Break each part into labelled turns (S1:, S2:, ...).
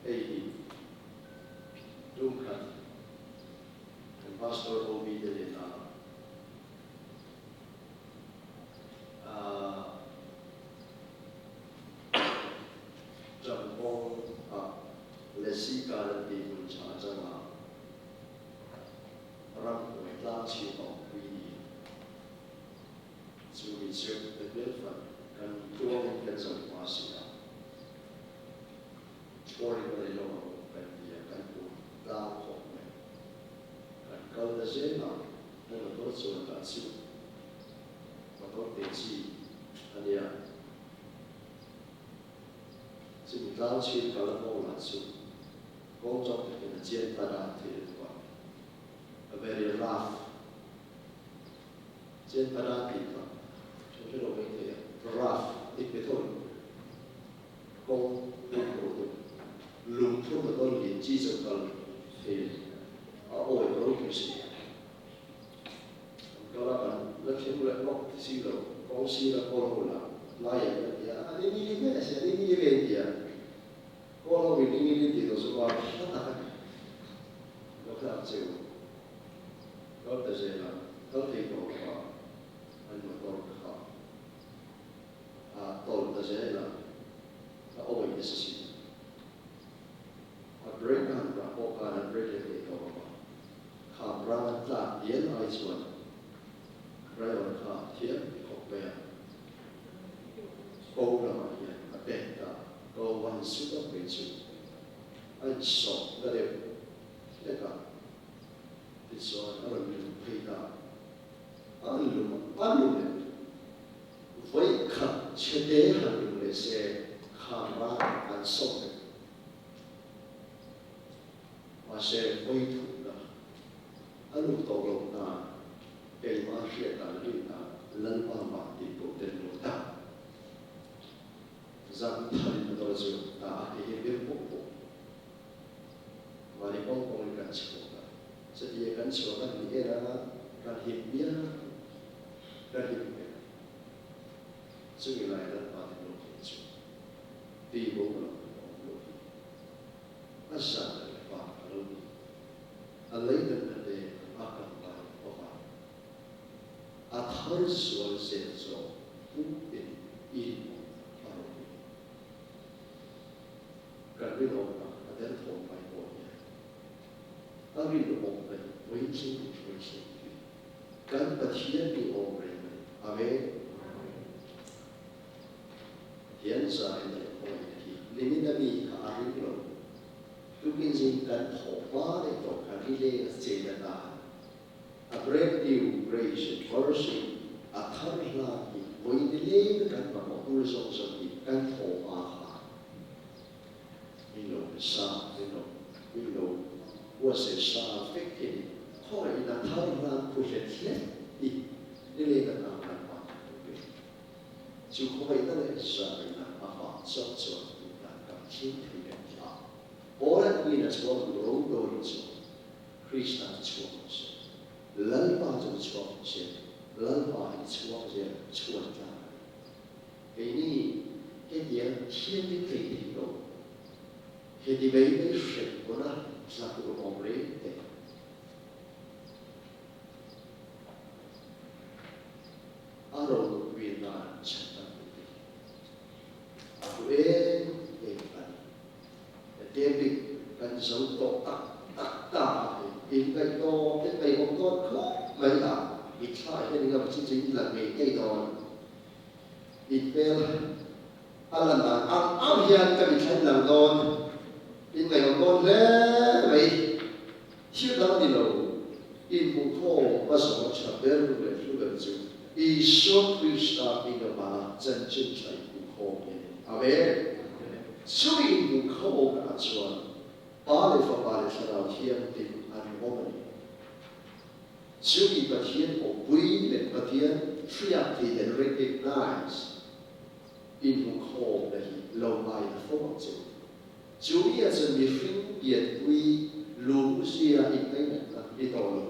S1: Hei hi tum khat kan Pastor OB te nena Champawng ah Lesi Garden tih hmun tha atanga ramhnuai tlang chhip a awmpui ni. Chu mi chu ka hmelfat kan tuangin kan zo hma si a. Chhuarin ka nei lo ang kan ti a, kan pum tlang khawp mai. Kan kal ta zel a, ka motor chuan lah chu motor te chi a nia. Chumi tlang chhip kal a nghawng lah chu kawng chawk takin a chian ta dan thei lutuk a, a very rough. Chian ta dan tih kha kan hre lo mai thei a, rough tih pe tho in kawng pum lo deuh, lungphur motor lian chi chu kal thei a awi ropui si. Kan kal a, kan la thleng leh lawk si lo, kawng sira kawl ho lah laiah kan ti a, a ni ni ve a si, a ni ni ve an ti a, kawl ho in ni ni tih tawh chu var hla tak a ni. Lo hre ang che u, kal ta zel a, kal thei tawh lo a, an motor kha a tawlh ta zel a, a awi nasa si. A brake a han rah pawh khan an brake leh thei tawh lo a. Kham rang an tlak dial ai chuan driver kha thiam khawp mai a, ko lamah hian a pek ta, ko a han su tak mai chu a insawh na deuh hlek a, tichuan a rawn lum phei ta, a rawn lum a, a lum leh vawi khat chhe te han lum leh se kham rang an sawm vek. Mahse, vawi thumna a lut tawh loh nan keimah hriat dan rin dan Lalpa mah tih pawh tel lo tak. Zan tharin motor chu ta a ti hi bir pawp pawp. Mahni kawng kawngin kan chhuak a, chutia kan chhuak a nih en a kan him mial kan him hmel. Chumi lai Lalpa te lo thei chu ti bo ka lo hmu awm lo hi. A zan leh pa a lo ni. A leidanna te a kal lai bawk a. A thar zual zel zawk pum in inawm a ropui. Kan rinawmna a derthawm lai pawh hian a rinawmna hi vawiin thleng hi kan Pathian ni awm reng a ni. Amen. Pathian zaina leh khawngaihna hi nimin a mi kha a ring lo. Tukin zing kan thawh hma leh tawh khan i leng a che na ta. A brand new grace and mercy a thar hlan hi vawi nileng kan mamawh tur zawng zawng hi kan thawh hma kha min lo pe sa, min lo min lo buatsaih sa vek hi a ni. Khawngaihna thar hlan phu hlet hlet hi nileng atan kan hman tur pe. Chu khawngaihna leh zaina a vah chauh chuan tunah kan thil thei kan ti a. Paula tuin a chhuak duh ro ro in chuan Krista chu chhuak rawh se. Lalpa chu chhuak rawh se. Lalpa hi chhuak zel chhuan tlak a ni. Keini hetiang thianghlim thei thei lo, heti mai mai hrem pawna tla tur awm reng te, A ropui nan chhan kan duh te hi a hlu em em a ni. David kan zo tawh tak tak ta a hei inngaihnawn te ngaihawm dawn khawp mai a, mitthla hian eng emaw chu chu in la ngei ngei dawn. In hmel a lan dan ang ang hian ka mitthla in lang dawn, in ngaihawm dawn hle mai. Thil dang ni lo, inhmuhkhawm a zawng tha ber leh hlu ber chu Isua Krista hming avanga chanchin tha inhmuhkhawm hi a ni. Amen. Chumi inhmuhkhawmna ah chuan Pa leh Fapa leh Thlarau Thianghlim an awm a ni. Chumi Pathian awmpui leh Pathian hriat thei leh recognize inhmuhkhawmna hi lo ngaina fo ang che u. Chu mi ah chuan mihring pianpui lungzia inngainatna ni tawh lo,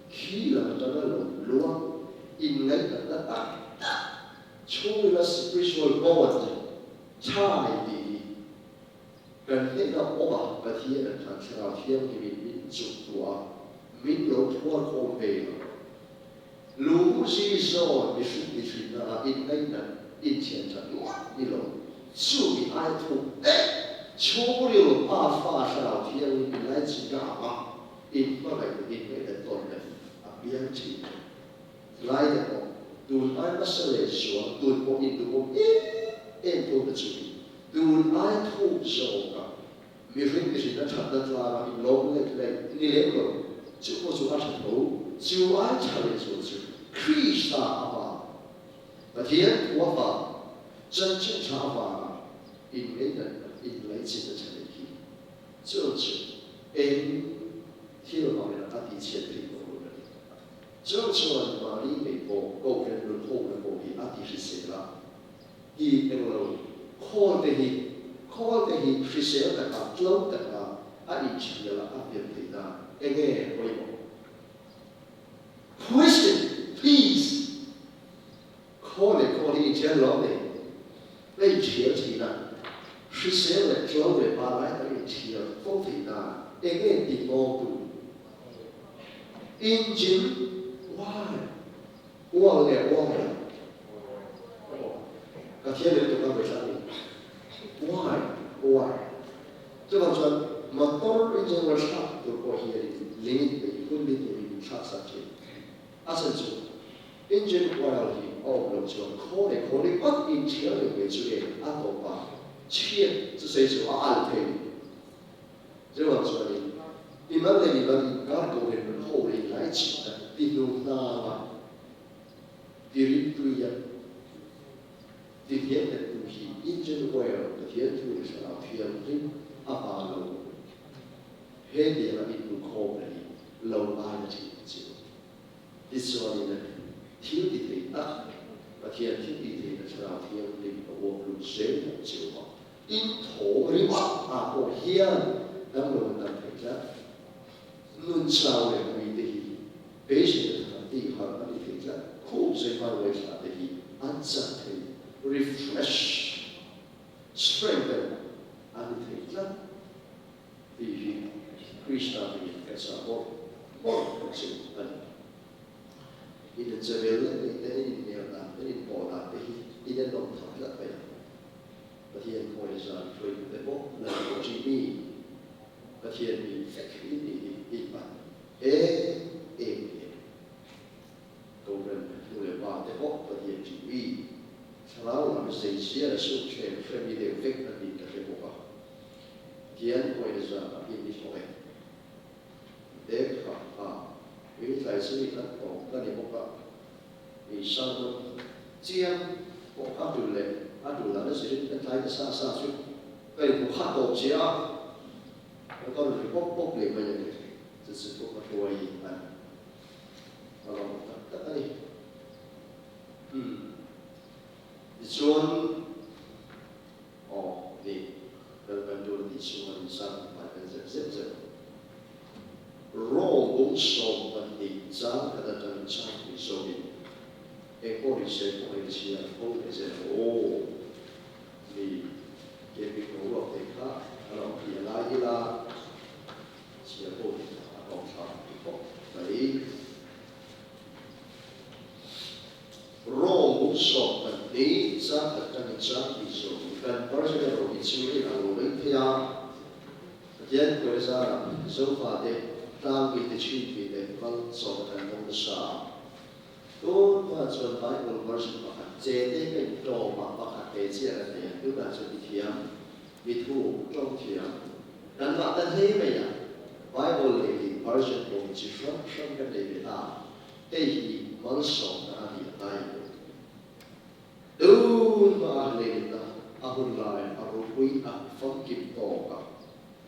S1: khi lam atanga lo luang inngainatna tak tak chhungrila spiritual bond chhai tih hi Kan hnena awm a, Pathian a khan Thlarau Thianghlimin min chuk tu a, min lo phuar khawm ve lo. Lu zi zawn mihring mihrinna ah inngainat inthian that luat ni lo, chu mi ai thuk daih chhungril Pa Fa Thlarau Thianghlim inlaichinna anga inhmangaih leh inngainat tawnna hi a piang thin. Lai te pawh tun ai hmasa leh zual tun pawh induhawm em em tho na chungin tun ai thuk zawka mihring mihrinna thatna tlanga inlawm leh leh ni lem lo chu pawh chu a tha tho. Chu ai tha leh zual chu Krista avang, Pathian thu avang, chanchin tha avanga inngainatna, inlaichinna tha leh hi chu chu eng thil vangin a tihchhiat theih tawh lo a ni. Chu chuan mahni ngei pawh Kohhran nun hawkna pawh hi a ti hrisel a, hi englo khawl te hi khawl te hi hrisel taka tlo taka a inchhial a a pian theih nan enge pawimawh? Question please! Khawl leh khawl hi inchhial lawm nei a inchhial thin a, hrisel leh tlo leh pangngai tak inchhial fo theih nan enge tihmawng tu? Engine why? Uang leh uang leh aw ka thiam leh lutuk a ngaihthla a ni. Why? Why? Chuvang chuan motor engine rawn thlak tur pawh hi a limit nei hun ni turin min thlak sak thin. A chhan chu engine oil hi a awm loh chuan khaw leh khaw ringawt inthiar reng mai chu nge a tawp a chhiat chu sei chu a al thei. Chuvang chuanin mimal leh mimal inkar kohin rawn ho leh lai chhit a ti hnu hnang a, ti rimtui a, ti hniam let tu hi engine oil Pathian thu leh Thlarau Thianghlim a hma lo he tianga inhmukhawmna hi lo ngai na thin ang che u. Tichuanin a thil ti thei tak Pathian thil tih theihna Thlarau Thianghlim a uap lut zel ang che u a. In thaw ringawt ah pawh hian dam lo an dam thei tlat. Nun chau leh mui te hi beiseina thar tih harh a ni thei tlat. Khup zei hmai uaithla te hi an chak thei, refresh, strengthen a ni thei tlat tih hi Krista hmingin ka chah mawlh mawlh ang che u a ni. In inchevel leh neih te, in inhnial dan te, in inpawh dan te hi in enawm tham tlat mai a. Pathian khawi zan hruaitute pawh la ni pawh ṭih mi, Pathian mi fek hi tih hi in pan em em ni e. Kohhran nu leh pa te pawh Pathian ṭih mi, thlarau lam zeizia la suk ṭhen hre mi deuh vek an nih ka hre bawk a. Pathian khawi zanah in ni hlawh e. Dek ha ha, mi tlai chu i kan tawp ka ni bawk a. I sermon chiang pawh kha tul leh a tul dan a zirin ka tlai ta sa sa chu ka inhmu khat tawp chiah a, ka rawn ri pawp pawp leh mai a ni. Chu chu pawh ka hruai a ni. Ka lawm tak tak a ni. Umm. Tichuan, aw ni, Lalpan tul a tih chhunga insermon hmai kan zep zep zep. Rawng bung 12 chang khat atangin chang pui zawkin eng pawh ni se pawh hei chhiar fo leh zel ang aw. Mi keping boruak te kha a lo awm tih a ngai ila chhiar ho hi a hlawm thlak tih khawp mai. Rawng bung 12 chang khat atangin chang pui zawkin kan version erawh hi chu a inang lo mai thei a. Pathian kuai zarah Zofate tlangpui te chhinpui leh val sawm kan dawng nasa a. Tun hma chuan Bible version pakhat che te ka in tlawm a, pakhat te chiah kan nei a, tunah chuan mi thiam, mi thu, tawng thiam kan mah ta hle mai a, Bible leh lih version pawh hi chi hrang hrang kan nei ve ta, hei hi malsawmna a ni a ngai ang u. Tun hma lehna a hun lai a ropui a famkim tawk a,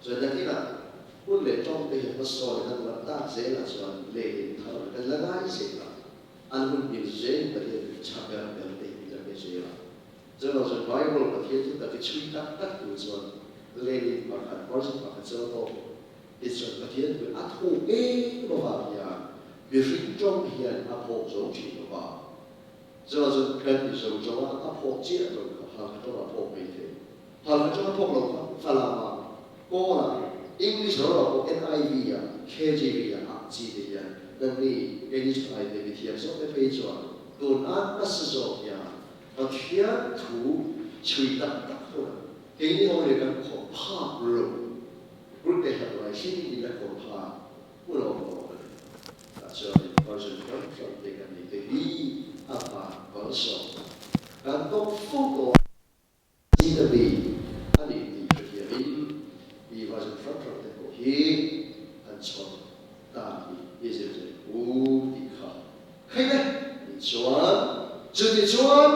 S1: chuan nakinah hun leh tawng te hi hmasawn in an lam tak zelah chuan lehlin thar kan la ngai zel a, an hun hmil zel Pathian min chha ber ber te hi min la pe zel a. Chuvang chuan Bible Pathian chu tak i chhui tak tak tur chuan lehlin pakhat version pakhat chuan aw tichuan Pathian thu a thuk em avang hian mihring tawng hian a phawk zo thin lo va. Chuvang chuan kan ti zo zo a, a phawk chiah lo kha, Halkha tawng a phawk mai thei. Halkha tawng a phawk lo kha Falam ah. English lo lo pawh NIV ah, KJV ah ang chi te hian nangni keini thalai te mithiam zawk te phei chuan tun a nasa zawk hian Pathian thu chhui tak tak hunah keini ho leh kan khawm phak lo Group te hlauh lai hlim in la khawm phak hun a awm tawh a ni. Tah chuan in version hrang hrang te kan nei te hi a van malsawm kan tawk fo tawh a. Zing a mi a nih tih hrethiamin i version hrang hrang te pawh hi an chhawn dan hi i zir zir hu tih kha khaih e. Tichuan, chutichuan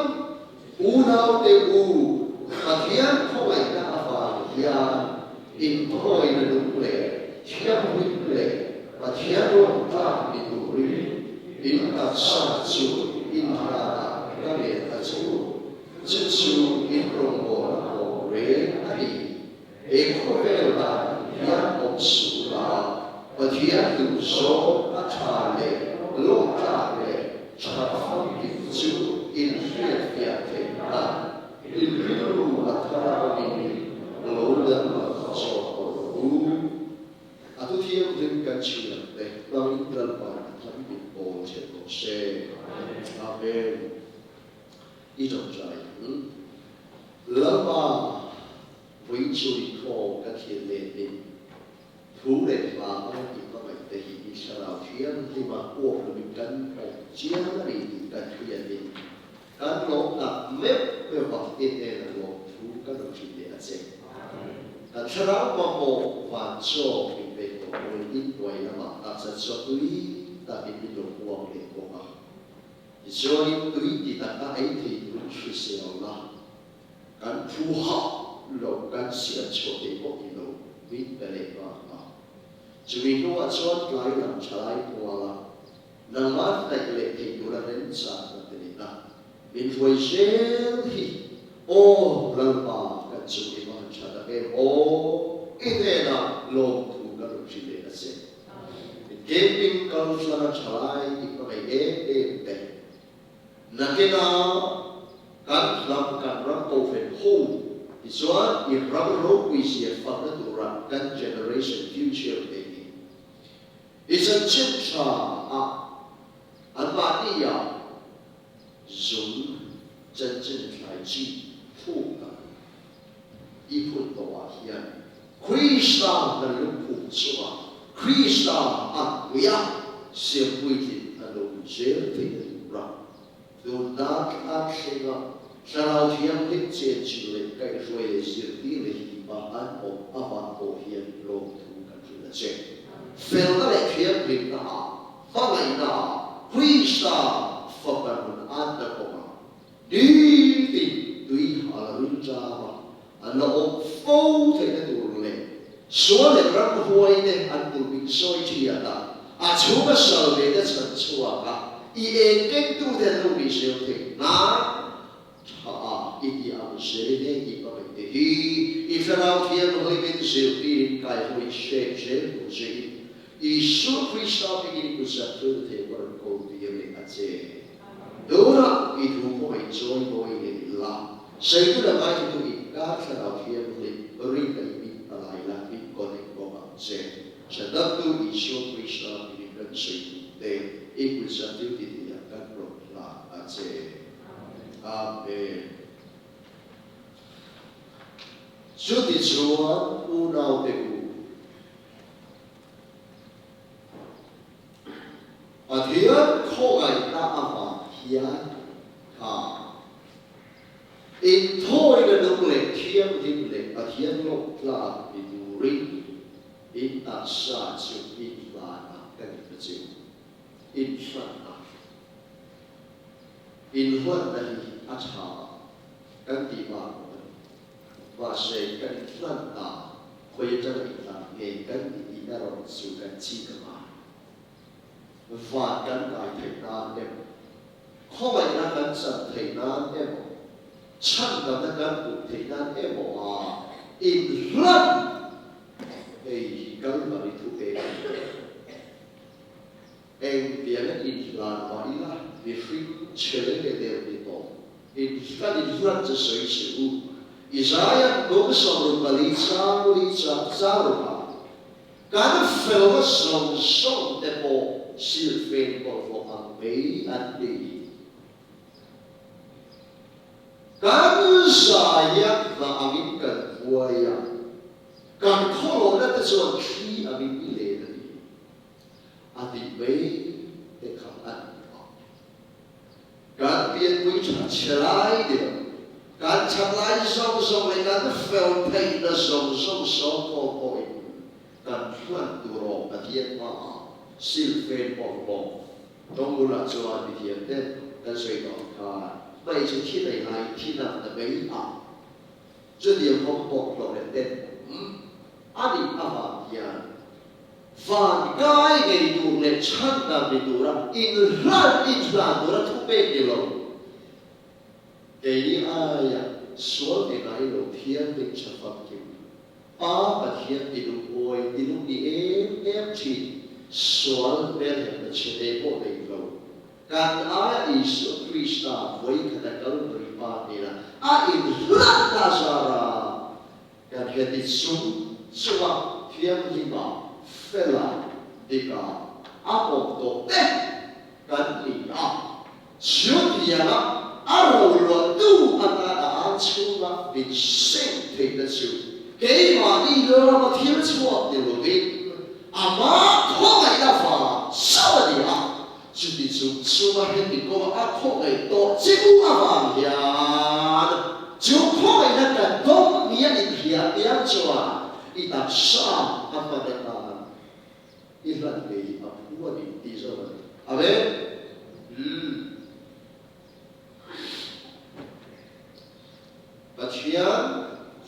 S1: unaute u, Pathian khawngaihna avang hian inkhawina nung leh thianghlim leh Pathian rawn tlak ni turin in taksa chu inhlanah ka ngen a che u. Chu chu in rawngbawlna awm reng a ni. He khawvel dan hian awm suh la, Pathian duh zawng a tha leh lawmtlak leh tha famkim chu in hriatfiah theih nan in rilru a thar awmin lo danglam zawk tawh rawh u. A thu thianghlim kan chhiar te hmangin Lalpa'n a tham min pawl ṭhen rawh se. Amen. I ṭawngṭai ang. Lalpa, vawiin chu inkhawm ka thil let in thu leh hla hmanga i hmangaih te hi i thlarau thianghlim a uap lovin kan awm chiang a ni tih kan hriat in kan lawm tak meuh meuh a, i hnenah lawm thu kan rawn hrilh leh a che. Kan thlarau mamawh van chaw min pek tawh pawhin in hnuai lamah taksa chaw tui takin min lo huam leh bawk a. Tichuanin tui ti taka ei thei turin hrisel la, kan phu hauh lo kan siam chhuah theih pawh ni lo min pe leh nghal a. Chumi hnuah chuan tlai lam thalai kuala nangmah hnaih leh thei tura remchang kan ti leh a, min hruai zel hi aw Lalpa kan chung i hma han tha tak em aw i hnenah lawmthu kan rawn hrilh leh a che. Camping kal tlanga thalai i hmangaih em em te, nakina kan hnam kan ram kohhran ho tichuan i ram ropui zia fakna tura kan generation future te hi i chanchin tha ah anmahni ah zung chanchin thlai chi thuk tak i phun tawh ah hian Krista na lungphum chungah Krista a hnuia siam puitlin a lo zel theihna tura tun dan a thleng a, Thlarau Thianghlim chenchilh leh kaihhruai leh zirtir leh hipa an awm avang pawh hian lawmthu kan hrilh a che. Felna leh thianghlimna ah, hmangaihna ah Krista fapa nun a na kawngah Nitin tui hal a ril ṭam a, an la awm fo theihna tur leh sual leh ramhuai te an pulpit sawi ṭhiat a, a chhunga sal ve te chhan chhuak a, i eng kengtu te an lo nih zel theih nan ṭha a i ti ang zelin heng i hmangaih te hi i thlarau thianghlimin zirtirin kaihawi hrek zel tur chein Isua Krista hmingin i kut zat thil thei ka rawn ko tir leh a che. Tunah i thu pawh in chawi mawi leh la, Seitu la ngaithla tu inkar thlarau thianghlim rin a i mit a lai la, min connect bawk ang che. Chhandamtu Isua Krista hmingin kan sawi duh te i kut zat thil ti thei ah kan rawn hlan a che. Amen. Chutichuan unaute u, Pathian khawngaihna avang hian kha inthawina nung leh thianghlim leh Pathian lawk tlak ni turin in taksa chu in hlanah ka ni ta che u. In hlanna, in hlanna hi a tha kan tih vang pawh a ni. Mahse, kan inhlan ta, khawi atanga inhlan nge kan ti tih erawh chu kan chik a ngai. Van kan kai theih nan emaw, khawngaihna kan chan theih nan emaw, chhandamna kan hmuh theih nan emaw a inhlan hei hi Kalvari thupek a ni. Engtianga inhlan mah ila mihring chhe leh der ni tawh inhlan inhlan chu sawi che u. Isaiah hnung 64 chang li chang chang ruk ah. Kan felna zawng zawng te pawh silhfen bawlhhlawh ang mai an ni. Kan zaia hna angin kan huai a, kan khawlawhna te chuan thli angin i len a ni, a tih mai te kha a ni a. Kan pianpui tha chhe lai deuh, kan that lai zawng zawng leh kan fel theihna zawng zawng sawmkhawm pawhin kan hlan tur awm Pathian hmaah silhfen bawlhhlawh Tawngbulah chuan mithiam te kan sawi tawh ang khan hmeichhe thi nei lai thi nak na mai a chutiang kawng bawlhhlawh leh ten awm a nih avang hian van kai ngei tur leh chhan dan ni tura inhlan inhlan tura thupek ni lo keini aia sual ti ngai lo thianghlim tha famkim Pa Pathian tilungawi tilungni em em thin, sual hmelhemna chhete pawh nei lo. Kan aia Isua Krista vawikhata Kalvari Pa hnena a inhlatna zara kan heti chung chunga thianghlima, fela, dika a awm tawh te kan ni a. Chutianga a roluahtu atan a ang chhunga min seng theihna chu keimahni lama thil chhuak ni lovin amah khawngaihna vang chauh a ni a. Chuti chung chunga heti kawnga a khawngaih tawh che u avang hian chu khawngaihna ka dawng nia inhria piang chuan i taksa a hman atan I hlan ngei hi a phu a ni tih zawk a ni. Amen. Umm. Pathian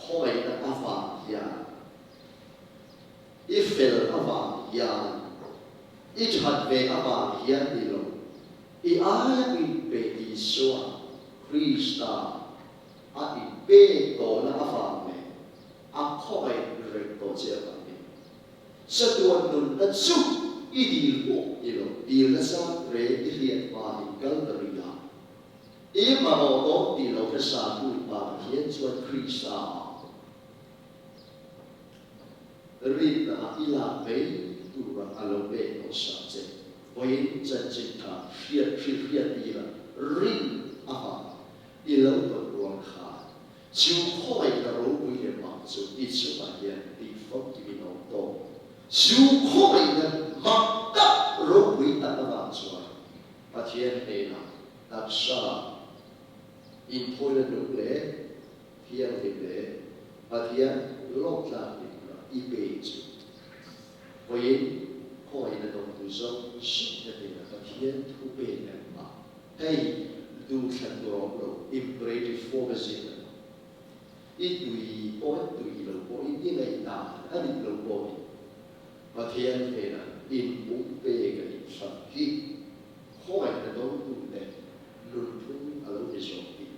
S1: khawngaihna avang hian, i fel avang hian, i that ve avang hian ni lo, i aia inpe Isua Krista a inpek tawhna avang leh a khawngaih reng tawh che avangin Chatuan nunna chu i dil pawh ni lo, dil nasa reng i hriat hma in kal ta rih a. I mamawh dawn tih lo hre sa tu Pa Pathian chuan Krista rinna ah i lak mai tura a lo pek tawh sa che. Vawiin chanchin kha hriat hrilh hriat ila rin a vang i lo tawn rual khan Chu khawngaihna ropui leh mak chu i chungah hian tih famkim in a awm tawh. Chu khawngaihna mak tak ropui tak avang chuan Pathian hnenah taksa inthawina nung leh thianghlim leh Pathian lawmtlak hlimna i pe chu vawiin khawngaihna dawngtu zawng zawngte hnenah Pathian thu pek engmah Hei duhthlan tur a awm lo, imperative form a zir a ni. I tui pawhin tui lo pawhin i ngaihdan a nih lo pawhin Pathian hnenah inpum pek a nih hran hi khawngaihna dawngtute nunphung a lo ni zawk tih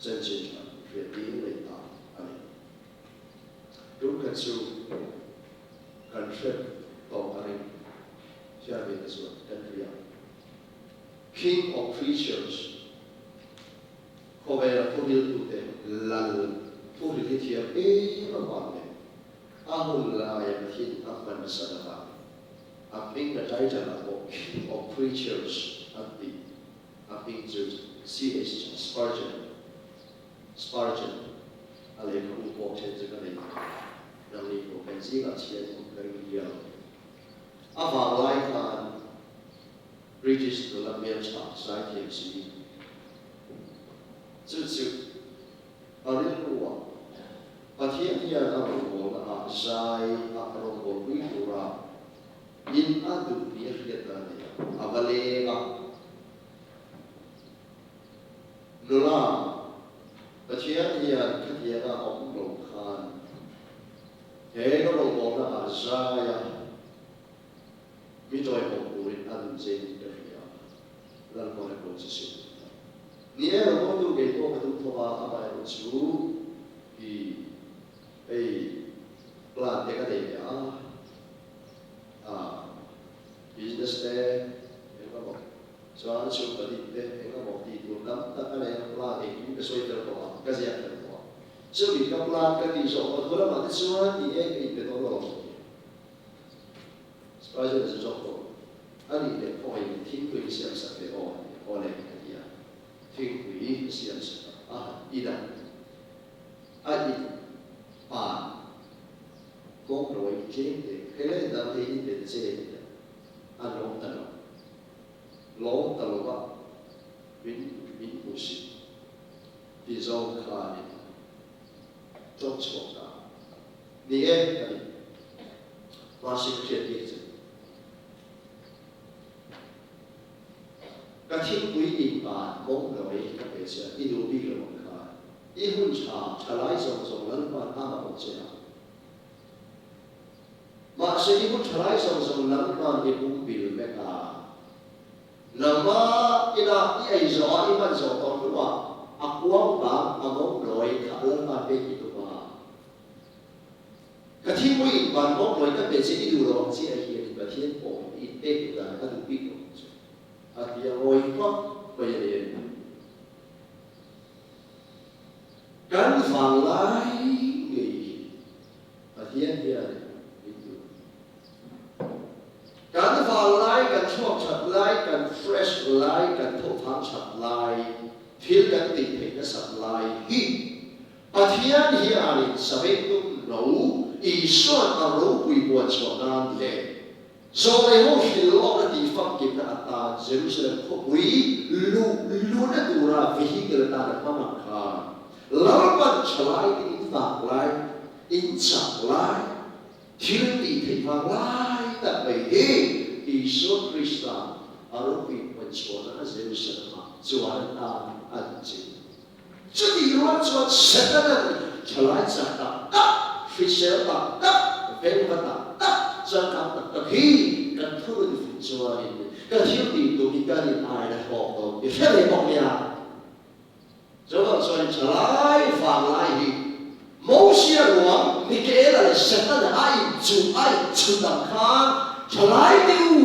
S1: chanchin tha hriattir leh ta a ni. Tumkhat chu kan hre tawh a ring, Thianghlimna chuan kan hria. King of Preachers, khawvela thuhriltute lal thuhril hi thiam em avang leh a hun laia Pathian a hman nasat avang a hming a title ah pawh King of Preachers an ti. A hming chu CH Spurgeon, Spurgeon, a lehkhabu pawh then chu ka nei thei. Nangni pawh kan zingah chhiat awm ka ring hial. A vanglai khan British nula hmeltha zaithiam si chu chu a rilruah Pathian hian a rawngbawlna ah zai a rawngbawlpui tura in a duh ni a hriat dan nei a, a va leng a. Nula, Pathian hian khatianga awm lo khan he ka rawngbawlna ah zai a Mi tawihawm turin a nun chein ka hria a, Lalpawn a ko che sin. Ni e, rawngbawltu kei pawh ka tum tho a, amaherawh chu i hei plan te ka nei ve a, a business te eng emaw chuan chhungkaw din te eng emaw tih tur tam tak a nei a, plan engkim ka sawi tel tawh a, ka ziak tel tawh a. Chumi ka plan ka tih zawh hma thu lamah te chuan ni e, ka inpe dawn lo. Thingpui ka siam sak ve aw a ti a, Aw le ka ti a, thingpui ka siam sak a, a han in a, a in pan kawngnawi tlem te helai dang te in ve ta che a ti a, a lawm ta lo, lawm ta lo va min min hmuhsit ti zawng khanin tawng chhuak ta ni e ka ti. Mahse ka hriat bik chu ka thingpui in pan kawngnawi ka pe che a, i duh bik lo ang khan i hun tha thalai zawng zawng Lalpa'n a mamawh che a. Mahse i hun thalai zawng zawng Lalpa'n i pumbil vek a. Nangma ina i ei zawh a i hman zawh tawh hnuah a kuang bang a mawng nawi kha Lalpa pek i tum a. Ka thingpui in ban mawng nawi ka pe che i duh lo ang chiah hian in Pathian pawh i in pek duh dan a duh bik lo ang chu a ti a ngawi hmak mai a ni. Kan vanglai ngei hi Pathian hian min duh. Kan val lai, kan chhuak that lai, kan fresh lai, kan thothang that lai, thil kan tih theih nasat lai hi Pathian hianin Sabengtung no Isua'n a ropui buan chhuah nan leh Zawlei ho hrilh lawkna tih famkimna atan Jerusalem khawpui luh luhna tura vehicle atan a hmang ang khan Lalpan thalai te in vak lai, in chak lai, Thil tih theih vang lai tak mai hi Isua Krista a ropui hman chhuahna a Jerusalem-ah chuan atan a duh che. Chutih rual chuan Setana'n thalai chak tak tak, hrisel tak tak, vengva tak tak, changkang tak tak hi kan thunun fuh chuanin ka thil tih tum hi kan in aina hlawk dawn ti hre ve bawk nia. Chuvang chuan thalai vanglai hi Mosia ruang Mikaela leh Setana a inchuh a inchhut ang khan thalai te u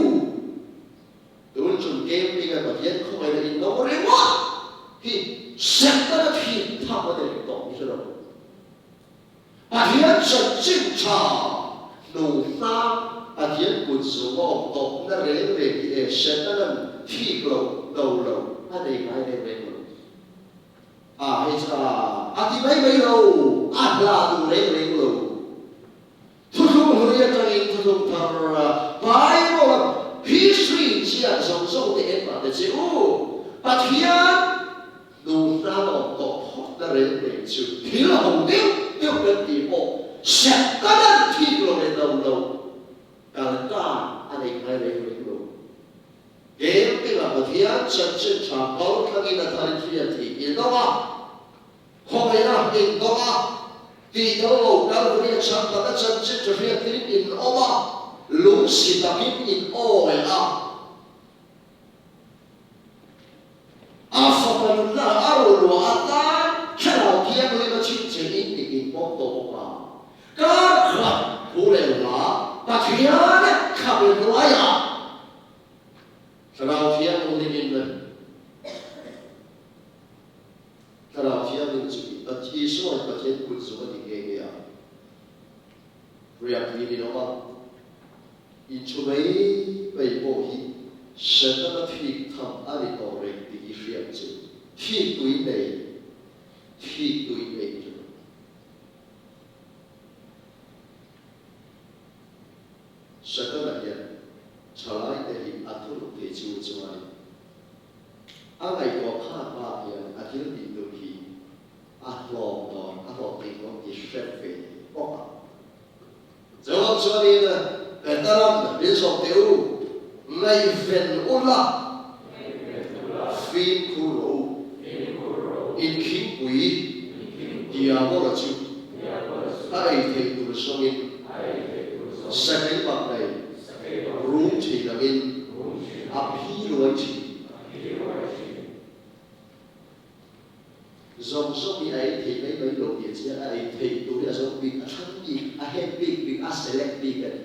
S1: tun chung camping a Pathian khawngaihna in lo ringawt hi Setana thin tham a ni reng tawh ni hre lo. Pathian chanchin tha hnu hnang Pathian kut zung a awm tawhna reng reng hi e Setana'n thik lo, do lo a nei ngai reng reng lo. A hei chu a a ti mai mai lo, a hla duh reng reng lo. Thuthlung hlui atangin thuthlung thar Bible-a history chiah zawng zawng te en mah te che u, Pathian Nu hna lawm tawh phawt na reng reng chu thil ho deuh deuh kan tih pawh Setanan thik lo leh do lo kal tan a nei ngai reng reng lo. Camping-ah Pathian chanchin tha kal thlangin a thar hriat thih in awm a, khawngaihna in dawng a, tih tel lo Kalvari a chhan taka chanchin tha hriat thin in awm a, lungsi takin in awi a. A fapa nunna a roluah atan Thlarau Thianghlim a chhinchhe in tih in pawm tawh bawk a. Kar khat thu leh hla Pathian khap leh hnuaiah Thlarau Thianghlim in Thlarau Thianghlim chu Isua in Pathian kut zung a ti nghe nghe a. Riak hi ni lo a, inchhu mai mai pawh hi Setana thik tham a ni tawh reng tih hi hriat chu thik tui nei, thik tui nei chu. Setana hian thalai te hi a thunun thei chu chuanin a ngaihtuah khat bak hian a thil tih tur hi A hlawm dawn, a hlawm thei dawn tih hre ve bawk a. Chuvang chuanin Petera'n min zawm teh u, ngaihven ula, fimkhur rawh u, inkhingpui Diabola chu a ei theih tur zawngin sakei bak nei rum thin angin a phi luai thin. Zawng zawng hi a ei thei mai mai lo tih a chiang, a ei thei tur hi a zawng bik, a thlang bik, a hen bik bik, a select bik a ni.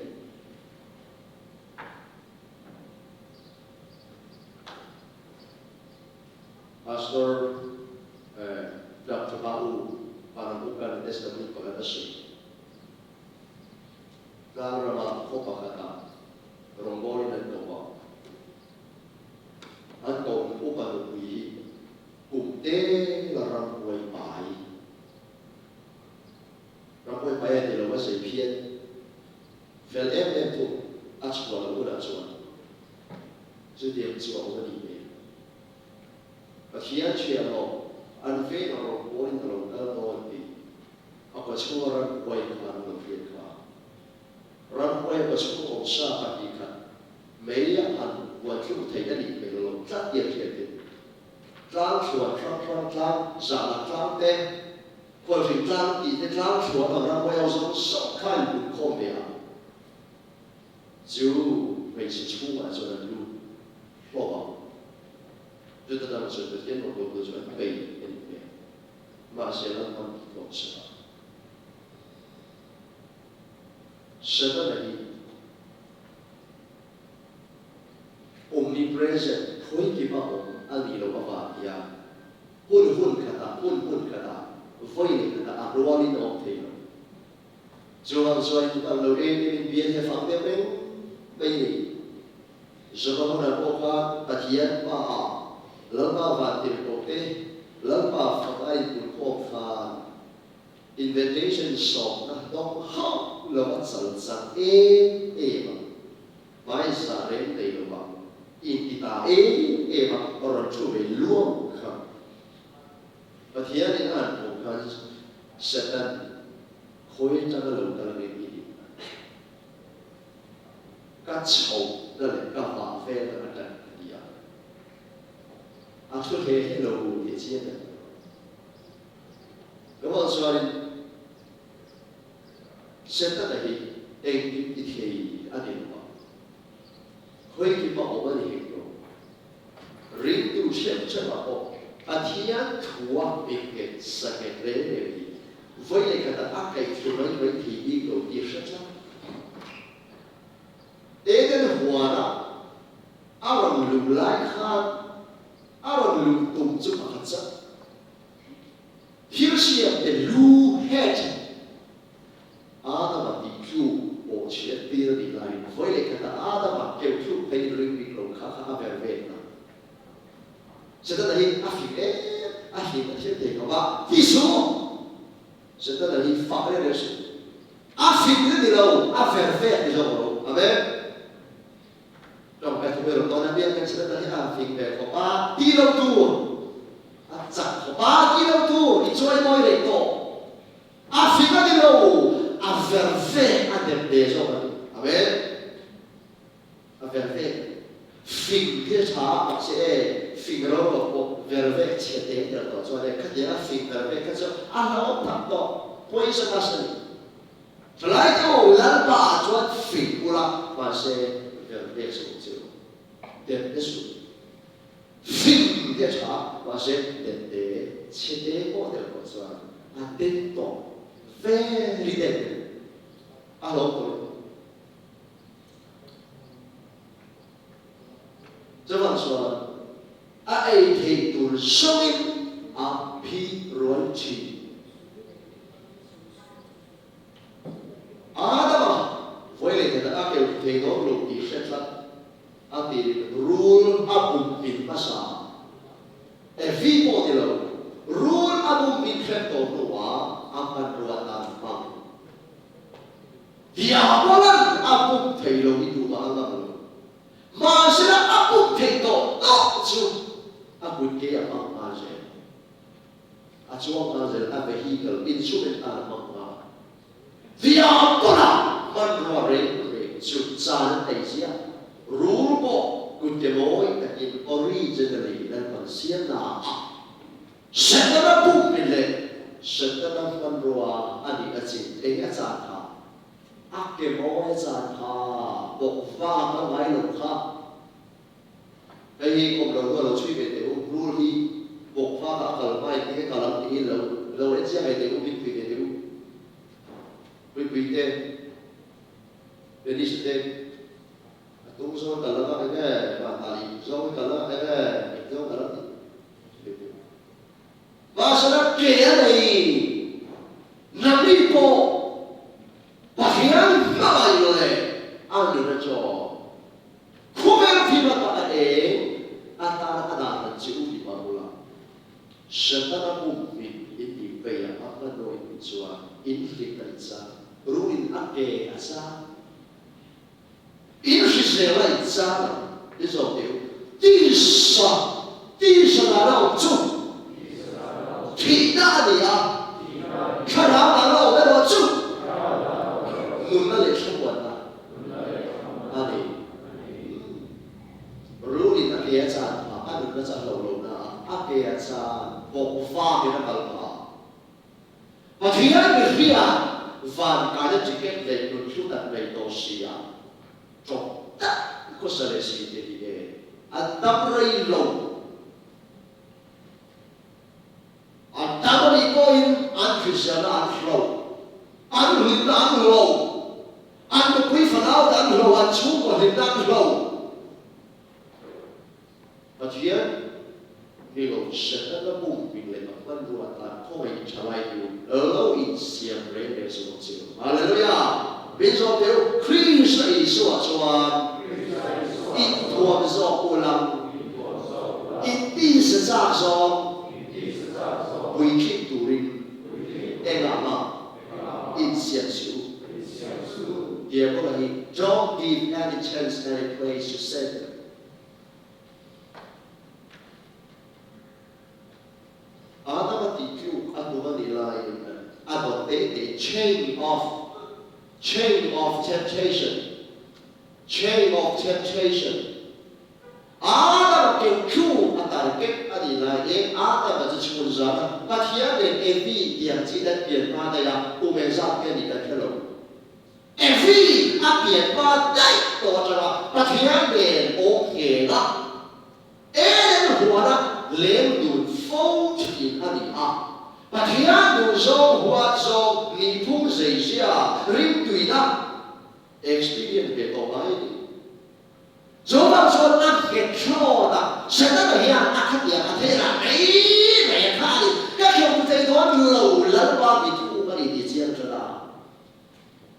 S1: Pastor Doctor Ba U Panambukan testimony pakhat a sawi. Tlangrama khaw pakhatah rawngbawlin an awm a. zei phian. Fel em em thung a chhuah loh hunah chuan chutiang chu a awm a nih hmel. Pathian chhiahhlawh an veng a rawn pawhin a lo kal dawn tih a kawchhunga ramhuai khan a lo hriat kha. Ramhuai a kawchhung awm sa 2 khat mei a han buai thluk theih a nih hmel lo tlat tih a hriat in tlang thluan hrang hrang tlang zahna tlang te Khualhring tlang tih te tlang thluan ang ramhuai ho zawng zawng kha in put khawm ve a chu hmeichhe chhungah chuan an lut hlawm a, chuta dang chuan Pathian rawngbawltu chu an bei a nih hmel. Mahse Lalpan ti tlawm se la. Setana hi omnipresent, khawi kima awm a nih loh avang hian hun hun khatah, hun hun khatah, vawi leh khatah a rualin a awm thei lo. Chuvang chuan in pan lo em em in bial hi a fang deuh reng mai a ni. Joba hunah pawh khan Pathian pa ah Lalpa vantirhkoh te Lalpa fak a inpun khawm khan invitation sawmna dawng hauh lo a chal chak em em a, hmaizah reng nei lo a inti ta em em a rawn thu ve luam kha. Pathianin a han hmuh khan Satan khawi atanga lo kal nge i tih kha ka chhohna leh ka vah velna atang ka ti a, a thu hle hle lo tih a chiang em? Ka mah chuanin Setana hi engkim ti thei a ni lo a, khawikima awm a ni hek lo. Ringtu hreuh hreuhah pawh Pathian thua engnghet sanghet reng reng hi vawi leh khatah a kaih thlu mai mai thei bik lo tih hre tlat. Eden huanah a rawn luh lai khan a rawn luh tum chu pakhat chauh. Thil siam te lu, head, Adama tih tluk pawh chhiat tir a nih laiin vawi leh khatah Adama keuh thluk phei in ring bik lo kha kha a ver vet na. Setana hi a fing em a hlim a thiam thei khawp a ti suh! Setana hi fak reng reng suh. A fing na ni lo, a ver vet ni zawk lo. Amen. Tawngtai thu erawh tawn a biak hian Setana hi a fing ve khawp a ti lo tur, a chak khawp a ti lo tur, i chuai mawi reng tawh. A fing a ni lo, a ver ve a dem ve zawk a ni. Amen. A ver ve. Fing hi a tha a, mahse e, fing ro lo pawh ver ve chhe te tel tawh chuan e, khatiang a fing ver ve kha chu a hlauhawm tak tawh, poisonous a ni. Thalai te u, Lalpa ah chuan fing ula, mahse ver ve suh ang che u. Dem te suh. Fing hi a tha, mahse dem te, chhe te pawh tel pawh chuan a den tawh very den a hlawm tawh lo. Chuvang chuan a ei theih tur zawngin a phi rual thin. Adama vawi leh khat a keu thei dawn lo tih hre tlat a tiin rul a bum min hmasa. Evi pawh ni lo, rul a bum min hrem tawh hnuah a hmanrua tan hmang. Diabolan a bum thei lo i duhah a ngam lo. Mahsela a bum theih tawh tawh chu a kut ke a hmang nghal zel. A chuang nghal zel, a vehicle, instrument tan a hmang nghal. Diabola hmanrua reng reng chu chan an nei ziah. Rul pawh kut ke mawi takin originally Lalpan siam na ah Setana bum min leh Setana hmanrua a nih a chin eng a chan kha a ke mawi a chan kha bawk vak a ngai lo kha. Hei hi awm lo hnu a lo chhui ve teh u, rul hi bawk vak ah a kal hmain tinge kal ang tih hi lo lo en chiang ve teh u, min pui ve teh u. Puipui te, Denise te, a tung zawng kal anga eng nge, Vanhali zawng kal anga eng nge, eng zawng kal ang tih ve teh u. Mahsela ke a nei nangni pawh Pathian hmangaih leh a nuna chaw Khawvel thil ata a eng atan a dah hran che u tih mah ula, Setana pum min in tih veiah a hmanraw in tih chuan in hlim a inchang. Rulin a ke a chang. In hrisel a in chang ang i zawk teh u. Tisa, tisa dana awm chu thihna a ni a, thlarau dana awm erawh chu nunna leh thlamuanna a ni. Rulin a ke a chan phah, a nunna chu a hloh lohna a, a ke a chan bawk vangin a kal phah. Pathian mihria van kaina ticket leh nun hlu tak nei tawh si a, tawp tak khawsa leh si te hi e an dam rei lo. An dam a nih pawhin an hriselna an hlo, an hlimna an hlo, an nupui fanau te an hlo, an chhungkaw hlimna an hlo. Pathian ni lo Setana bum hming leh a hmanrua atan khawngaih thalai tu lo insiam reng reng suh ang che u. Hallelujah! Min zawh teh u, Krista Isua chuan inthuam zawk u lam, intisa chak zawng puitling turin engah mah insiam suh u. Diabola hi, Don't give any chance, any place to Satan. Adama tih tluk a tum a nih laiin a dawt te te chain of chain of temptation chain of temptation Adama keu tluk a target a nih laiin Adama chu chhun zan a Pathian nen Evi tiang chi dan pian hma daih a kum engzat nge nih kan hre lo. Evi a pian hma daih tawh atanga Pathian nen awm ngheng a, Eden huana leng dun fo thin a ni a. Pathian duhzawng huat zawng nihphung zeizia rimtuina experience ve tawh ngai a ni. Chuvang chuan a nghet thlawt a, Setana hian a khatiang a thei rah mai mai a kha a ni. Ka hlawm thei dawn lo Lalpa mi thuk a ni tih chiang tlat a.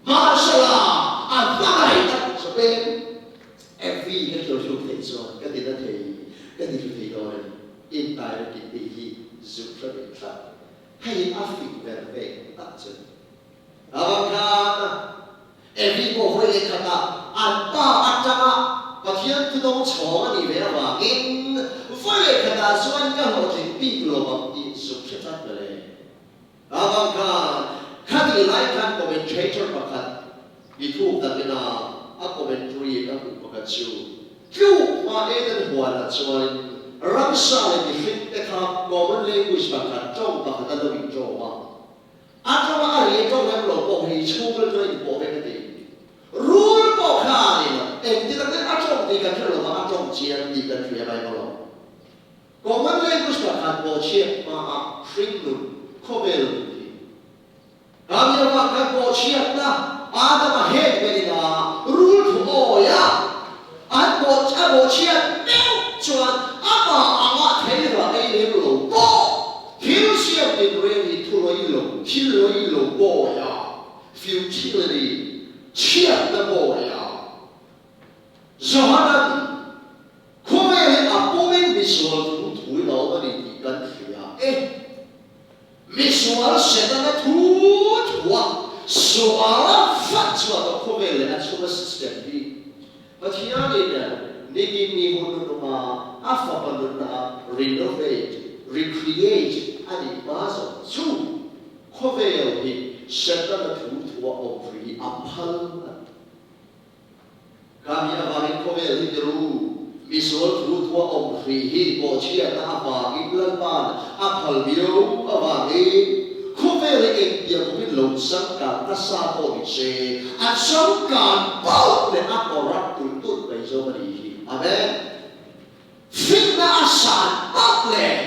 S1: Mahsela a hmangaih tak chawpin Evi ka hlawhluk theih chuan ka ti na thei, ka ti hlu thei dawn a ni. Indirect in tih hi zuk hre ve tlat. Hei hi a fing ber ve tak chu a ni. Avang khan Evi pawh vawi leh khatah an pa atanga Pathian thudawng chhawng a nih ve avangin vawi leh khatah chuan ka hlawhtling bik lo ang tih zuk hre tlat mawle. Avang khan khatih lai khan commentator pakhat mi thuk takin a a commentary ka hmuh pakhat chu tluk hma Eden huanah chuanin ramsa leh mihring te kha common language pakhat tawng pakhat an lo intawm a, a tawng a a ri a tawng lem lo pawh hi chhungril chuan a inpawh vek a ti. Rul pawh khanin engtin a a tawng tih kan hre lo va, a tawng chiang tih kan hria ngai maw lo. Common language pakhat pawh chhiat hmaah hringnun khawvel nun hi Kamia pakhat pawh chhiatna Adama het berin a rul thu awi a, an pawh a bawh chhiat meuh chuan amah anga thei rah ei lem lo pawh thil siam tinreng hi thu lawih lo thil lawih lo bawi a, futility, chhiatna bawi a. Johanan Khawvel hi a pumin misual thu thuin a awm a ni tih kan hria e. Misual Setana thu thua sual fat chhuah tawh khawvel leh a chhunga system hi Pathianin nitin ni hun nununga a fapa nunna a renovate, recreate a nih hma zawng chu khawvel hi Setana thu thua awm ri a phal a ni. Ka mi avangin khawvel hi ti ru, misual thu thua awm hrih hi bawhchhiatna avangin Lalpa'n a phal viau avangin khawvel hi engtiang awmin lo changkan nasa pawh ni se, a changkan pauh leh a corrupt tulh tulh mai zawk a nih hi. Amen. Finna a san pauh leh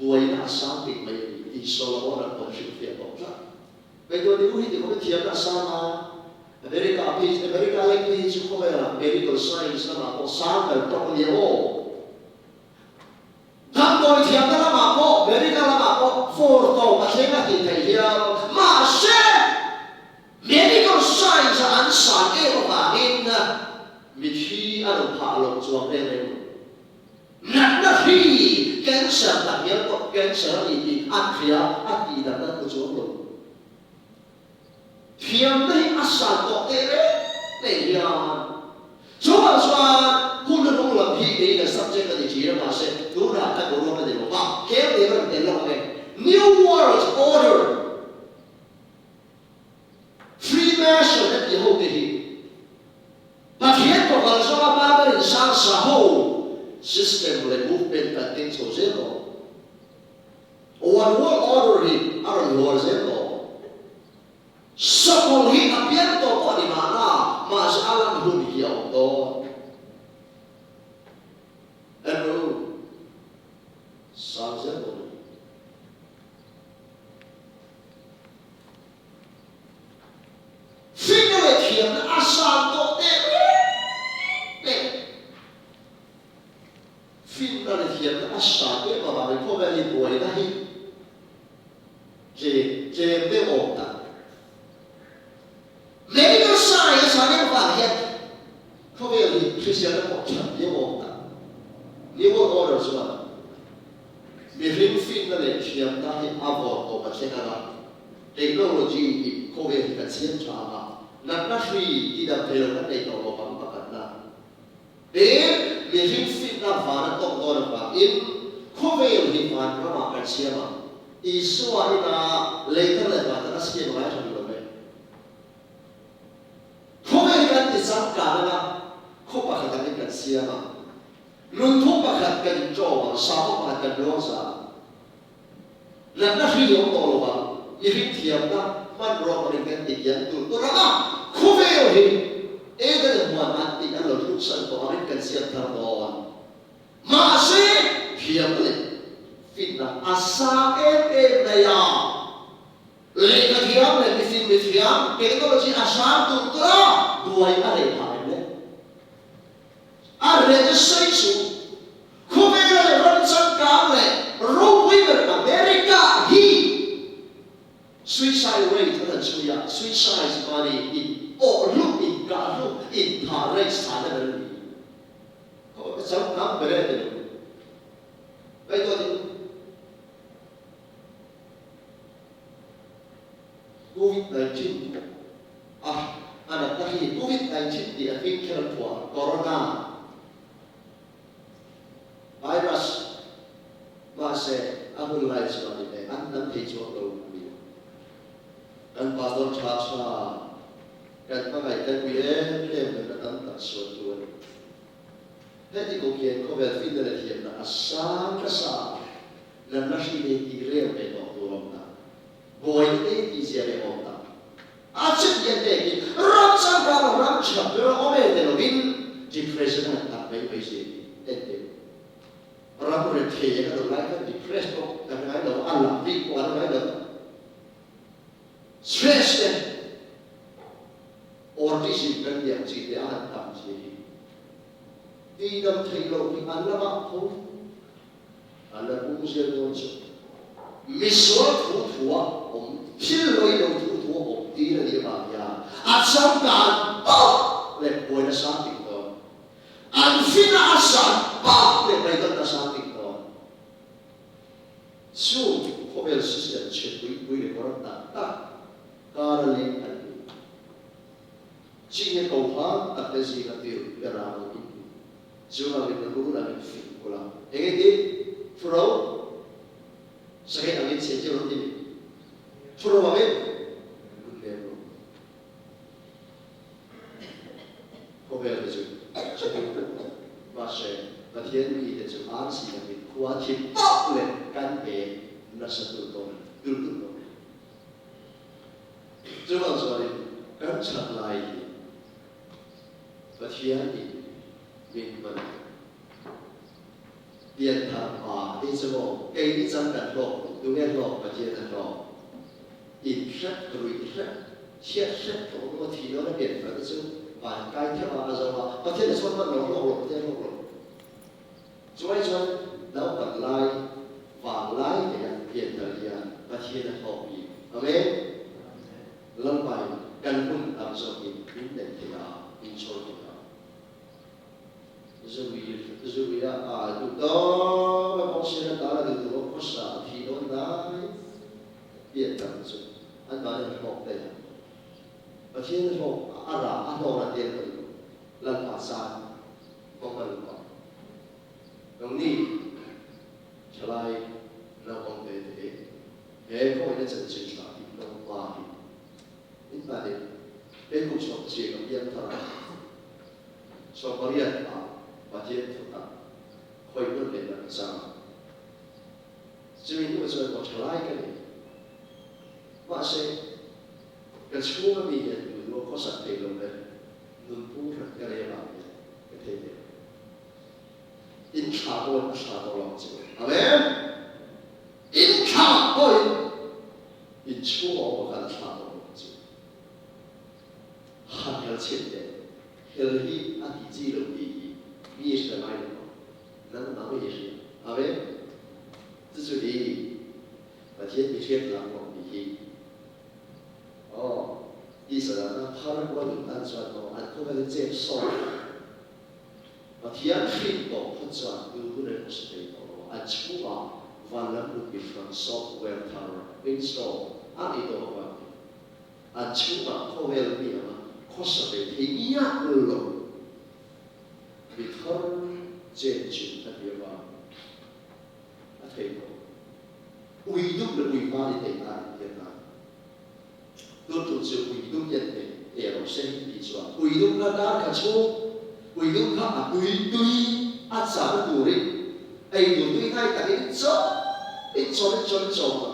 S1: Buaina a sang bik mai a ni tih Solomon-a pawn hrilhfiah tawh tlat. Ngaihtuah teh u hi ti khawpin thiamna a sang a, America phei chu America leng phei hi chu khawvelah medical science lamah pawh sang ber tawk a nia aw. Damdawi thiamna lamah pawh medical lamah pawh fawr tawp a thleng a tih theih hial. Mahse medical science a an san em avangin mithi a rawn phah loh chuang reng reng lo. Natna hri, cancer tak hial pawh cancer a ni tih an hria a tih dan an hmu chuang lo. Thiamna hi a san tawh teh reng nei hian chuvang chuan hun hnung lam hi kei ka subject a ni thin a, mahse tunah ka boruak a ni lo va, tlem te ka rawn tel lawk ang e. New World Order, Freemason a tih ho te hi Pathian tawkal zawnga Babel in sang sa ho system leh movement kan keng chho zel tawh. One World Order hi a rawn hual zel tawh. Sakawlh hi a piang tawh pawh a ni mahna, mahse a lan hun hi a awm dawn. Andrew, sang zel dawn a ni. Finna leh thiamna a sang tawh teh reng nen. Finna leh thiamna a sang em avangin khawvel hi buaina hi tlem tlem deuh awm tak. Medical science a sang em avang hian khawvel hi hriselna pawh that viau awm tak. New World Order chuan mihring finna leh thiamna hi a vawrh tawp a thleng ang a, technology in khawvel hi kan siam tha ang a, natna hri tidam thei lo kan nei tawh lo ang pakhatna. Tin, mihring fitna van a tawk dawn avangin khawvel hi van ramah kan siam ang. Isua ina lei thar leh van thar a siam a ngai tha duh lo ve. Khawvel hi kan ti changkan anga khaw pakhat angin kan siam ang. Nunphung pakhat kan inṭawm ang, sakhaw pakhat kan luang za ang. Natna hri awm tawh lo vang, mihring thiamna hmanraw hmangin kan ti kiang tur tur ang a, khawvel hi Eden huan an tih an lo tluksan tawh angin kan siam thar dawn. Mahse, thiamna leh finna a sang em em mai a, lehkha thiam leh mifing mithiam technology a sang tur tur a, buai a reh phah em le? A reh chu sawi chu khawvela leh ram changkang leh ropui ber America hi suicide rate a han chhui a, suicide mahni in awh hlum, in kah hlum, in thah rate sanna ber a ni. Khawvel changkang ber e ti lo. Ngaihtuah teh u. Covid 19 a a natna hi Covid 19 tih a hming kher an phuah a, Corona Virus mahse a hun lai chuan in leh an dam thei chuang lo a ni. Kan pastor tha tha kan hmangaih kan ui em em nunna tam tak sual tu a ni. Heti kum hian khawvel finna leh thiamna a sang nasa a, natna hri nei tih rel ve tawh tur awm ta. Buaina te tih zia leh awm ta. A chutiang tekin ram changkang lo ram chhap ber a awm e ti lovin depression a han tak mai mai si en teh. Ram rethei a kan awm lai khan depress pawh kan ngai lo, a lam bik pawh kan ngai lo. Stress te, autism kan tih ang chi te a han tam zia hi tihdam theih loh hi an la mah tho. An la pung zel dawn chu. Misual thu thua awm, thil lawih lo thu thua awm tir a nih avang hian a changkan pauh leh buaina sang ting dawn. An fina a san pauh leh beidawnna sang ting dawn. Chu khawvel system chhe pui pui leh kawr tak tak kara leng an ni. Chinge koha tak te zinga tir ber a awm in ni. Chuvangin rul angin fing kul a. Eng nge ti? Thuro sakei angin chhe chiau lo ti ni. Thuro angin rul lem lo. Khawvel te chu chhe pui pui mahse Pathian mi te chu arsi angin khua thim pauh leh kan eng nasa tur dawn a ni, tul tul dawn a ni. Chuvang chuanin kan chhan lai hi Pathian in min hman a. Pianthar pa te chu maw keini chang kan hlawk duh, tunge hlawk Pathian a hlawk. In hrep ruih hrep, chhiat hrep tawh maw thi dawn a pianthar te chu van kai theuh a a zo a, Pathian a chuan hman lo hlawk lo Pathian hlawk lo. Chuai chuan naupang lai vang lai neia pianthar hian Pathian a hlawk bik. Amen. Lalpain kan hun tam zawkin min neih theih a, min chhawr theih a. Zuia a duh tawp a kawng sir atan a duh duh a khawsa a thi dawn dai pianthar chu anmahni an hlawk daih ang. Pathian hlawk a rah a hlawkna tel ka ni lo. Lalpa caan hmang a luh a. Nangni thalai naupang te te he khawngaihna chanchin tha in lo hma hi in hna leh he kum sawmchiang a piang thar a, 80 ah Pathian thutak khawih nawn leh nak chang a. Chumi hnu chuan maw thalai ka ni. Mahse, ka chhung a mi hian duh duh a khawsak thei lo le, nunphung hran ka nei avang hian ka thei ve lo. In thla pawhin a thla tawh lo ang che u. Amen! In thla pawhin in chhung a awm a khan a thla tawh lo ang che u. Han hel chhin teh, hel hi a ti chi lo tih hi mi hre ngai lo ang. Nangmah ngei hria. Amen. Cucu hi Pathian mi hriat lang maw ti hi. Aw, ti sadah na phar kual in tan chuan maw an khawvel hi chet sawt ang. Pathian hrin tawh phawt chuan tu hun emaw si thei tawh lo. An chhungah van lam nunpi hrang software thar install a ni tawh avangin an chhungah khawvel mi anga khawsa ve thei miah lo. Mi thar chen chu a ti avang a thei lo. Ui dum leh ui hma ni thei na in tiang na. Tun tum chu ui dum hian thei te rawh se tih chuan ui dum kha dar kha chhung, ui dum kha a tui tui a chah turin ei tur tui hnai takin chawm in chawm in chawm in chawm a.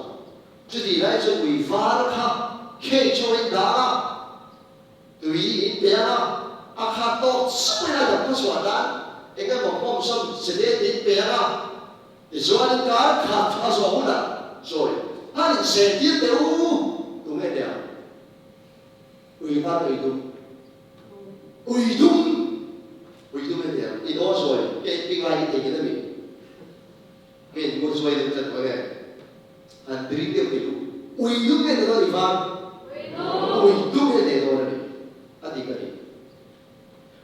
S1: Chutih lai chu ui var kha cage ho in dah a. Tui in pe ang a, a khat tawk chauhin a dam khawchhuah nan eng emaw pawmsawm chete in pe ang a, tichuan in kar khat a zawh hunah sawi han inseh tir teh u, tunge teh ang? Ui var ui dum, ui dum, ui dum e teh ang, in aw sawi keh ping lai i thei nghet a mi? Nge in ngur chuai deuh tlat mai e? Han drink deuh teh u. Ui dum nge dawn i van? Ui dum nge teh dawn a ni? A dik a ni.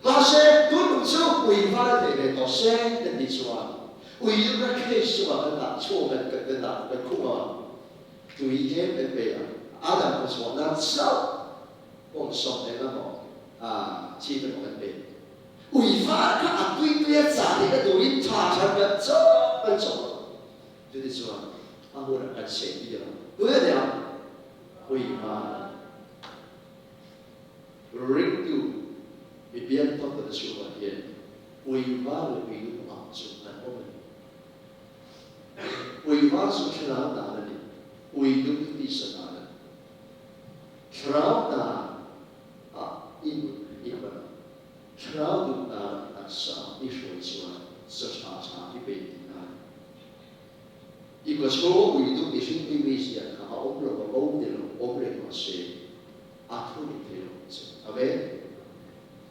S1: Mahse, tun tum chu ui var a teh ve tawh se kan tih chuan ui dum kha cage chungah kan dah chhung kan kan dah kan khung a, tui tlem kan pe a, a dam khaw chhuah nan chauh pawmsawm eng emaw chi te pawh kan pe. Ui var kha a tui tui a chah leh na turin tha than kan chawp kan chawp a, chuti chuan a hmunah kan seh tir a, tui a nia ui var ringtu mi biak tak ta chhungah hian ui var leh ui dum ang chu an awm a ni. Ui var chu thlarau dan a ni, ui dum chu tisa dan a ni. Thlarau dan a i nun i hman a, thlarau duh dan a taksa i hruai chuan za tha tha i peih tih nan i ka chhung ui duh mihring pui mi zia kha a awm lo a bo ni lo awm reng mah se a thu ni thei lo ang che. Amen.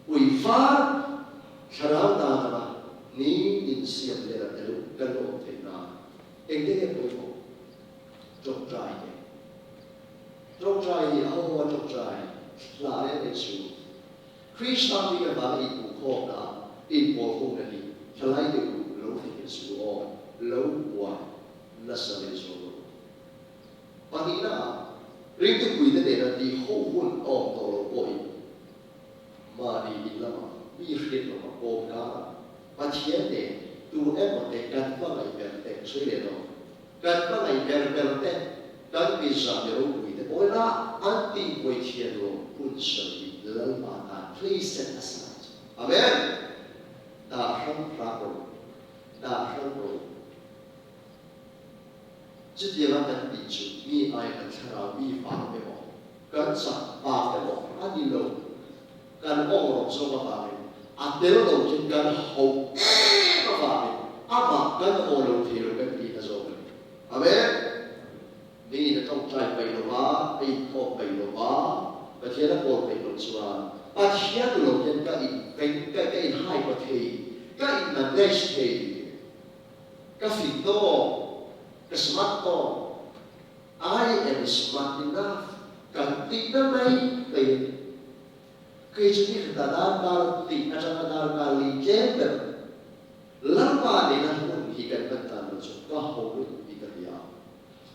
S1: Ui var thlarau dan anga ni in siam leh a tel kan awm theih nan engte nge pawimawh? Tawngtai te. Tawngtai hi a ho a tawngtai hla reng reng chu Krista hming avanga inhmuhkhawmna ah inpawlhungna hi thalai deuh lo theihnghilh suh u aw, lo buai nasa leh zual rawh u. Pahnihna ah ringtupuite nena tih ho hun a awm tawh lo pawhin mahni in lamah mi hriat lamah awm karah Pathian nen tu emaw te kan hmangaih ber te sawi leh lo. Kan hmangaih ber ber te, kan mizah mi ropui te pawh ila an tihbuai thian lo hun sawi in Lalpa tan please set aside. Amen! Dah hrang hrang rawh u. Dah hrang rawh u. Chutianga kan tih chu mi ai kan thlarau mi vang emaw, kan chak vang emaw a ni lo. Kan awng rawh zawk avangin a tel lo chin kan hauh em avangin amah kan aw lo thei lo kan tihna zawk a ni. Amen! Miin a tawngtai peih lo va, a inkhawm peih lo va, Pathian a kawl peih loh chuan Pathian lo hian ka in veng, ka ka in hai pa thei, ka in manage thei, ka fit tawk, ka smart tawk, I am smart enough kan tihna mai mai a ni. Kei chu ni khatah darkar tih atanga darkar li tlem ber Lalpa nena hun hi kan hman tan lo chu ka ho lutuk tih ka hria a.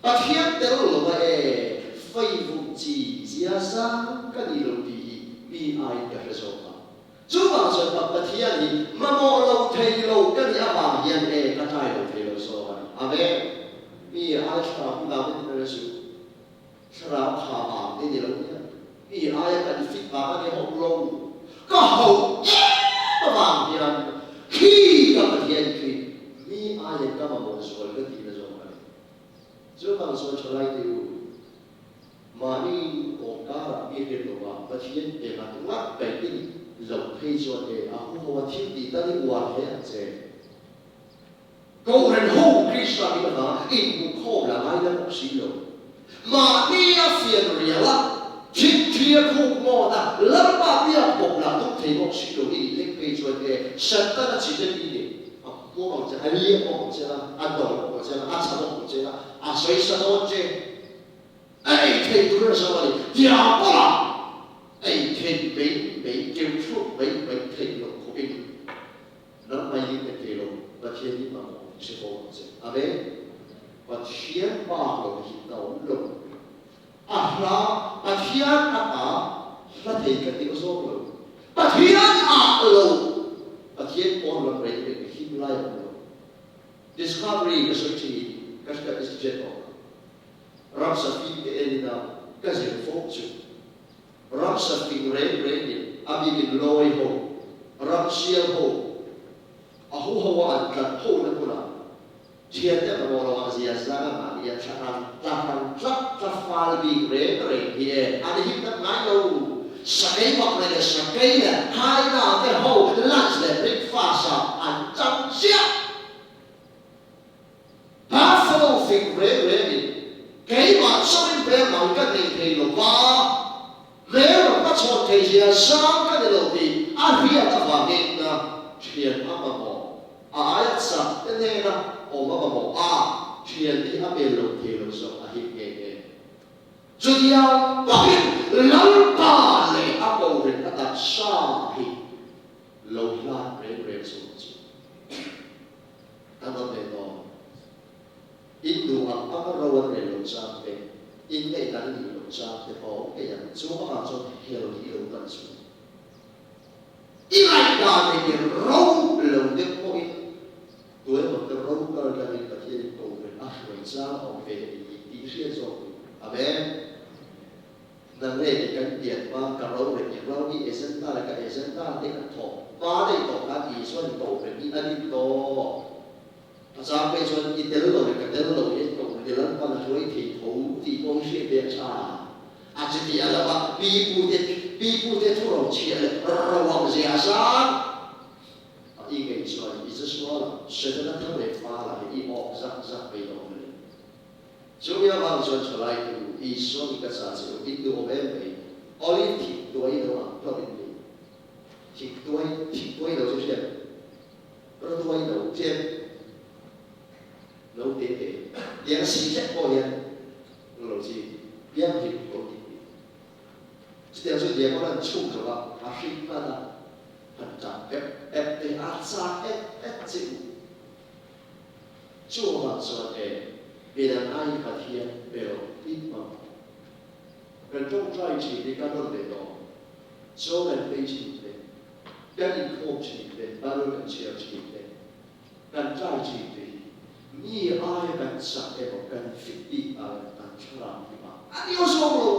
S1: Pathian tel lo va e, fei vum chi zia sang ka ni lo tih hi. Pathian hi mamawh lo thei lo ka nih avang hian e ka ṭai lo thei lo zawk a ni. Amen. Mi ai thlarau hi vang in ber chu thlarau kha vang te ni lo nia. Mi aia kan fit vang a ni hawk lo. Ka ho em avang hian khi ka Pathian khi mi aia ka mamawh zual ka tihna zawk a ni. Chuvang chuan ṭhalai te u, mahni awm karah mi hriat lo a, Pathian pe ngat ngat peih i nih loh phei chuan e a huho a thil tih tal i uar hle ang che. Kohhran ho Krista hi avanga inhmuhkhawm la ngai la bawk si lo. Mahni a fian rial a, thingthi a khuk ngawt a, Lalpa biak bawk lah tum thei bawk si lo i nih lek phei chuan e Satana chi te mi nih A hmuam ang che, a liak bawk ang che a, a dawlh bawk ang che a, a chha bawk ang che a, a sawi sa dawn che. A ei theih tur a zo a ni. Diabola ei theih mai mai, keu thluk mai mai theih loh khawpin nangmah in en thei lo, Pathian hi mamawh i hre fo ang che. Amen. Pathian bak lo hi na awm lo. A hla Pathian a ta hla thei ka ti zawk lo. Pathian ah lo Pathian pawn ram rei reng him lai a awm lo. Discovery ka sawi thin ka hriat is jet awk a. Ramsa fim te en ina ka zir fo chu. Ramsa fing reng reng in a bik in lawi ho, ramsial ho, a huho a an tlat ho na hmunah Thiante mamawh lo ang zia zang a mahni a thla rang tla rang tlak tla fal bik reng reng hi e an him tak ngai lo. Sakei bak leh leh sakei leh hyena te ho lunch leh breakfast ah an chang chiah. Buffalo fing reng reng in keimah chauhin hmelhmai ka nei thei lo va, hmelma hmachhawn thei zia zang ka ni lo tih a hriat avangin thian a mamawh. A aia chak te hnena awm a mamawh a, thian hi a bel lo thei lo zawk a him nghe nghe. Chutiang bawkin Lalpa leh a kohren a taksa hi lo hlat reng reng suh ang chu. Ka dawt ve tawh. In duh ang ang a ro an rel lo chang te, in ngaihdan a nih loh chang te pawh a awm ngei ang. Chu avang chuan hel hi lo kan chu. I ngaihdan leh i ro lo deuh pawhin tu emaw te ro kal tlanin Pathianin kohhran a hruai chang a awm ve a ni tih tih hriat zawk ni. Amen. Nang leh i kan pian hma ka ro leh i ro i agenda leh ka agenda te kan thawh hma daih tawh khan Isua'n kohhran hi a din tawh. A chang phei chuan i tel lo leh ka tel lo hi kohhran hi Lalpan a hruai thei tho tih pawh hi hriat ve a tha. A chuti a lo a, pi pute pi pute thu ro chhiah leh ro ang zia a zang. A i ngei chuan i zasual a, Setana thang leh fala hi i awk zak zak mai dawn a ni. Chumi avang chuan thalai tu Isua mi ka chah che u, in duhawm em mai. Olive thing tuai lo ang hlawm in ni. Thing tuai, thing tuai lo chu hriat. Rawtuai lo tlem lo te te tiang si hlek pawh hian lo chi piang hlim lo tih hi. Chutiang chu diam a lan chhung lo a, a hring hman a, han tap ep ep te a chak et et che u. Chu avang chuan e, midang aiin Pathian pe rawh tih hmang. Kan tawngtai thin hi ka rawn ve tawh. Chaw kan ei thin te, kan inkhawm thin te, Bible kan chhiar thin te, kan trai thin te hi mi aia kan chak emaw kan fit bik aia kan thlarau hi mah a ni awzawng lo.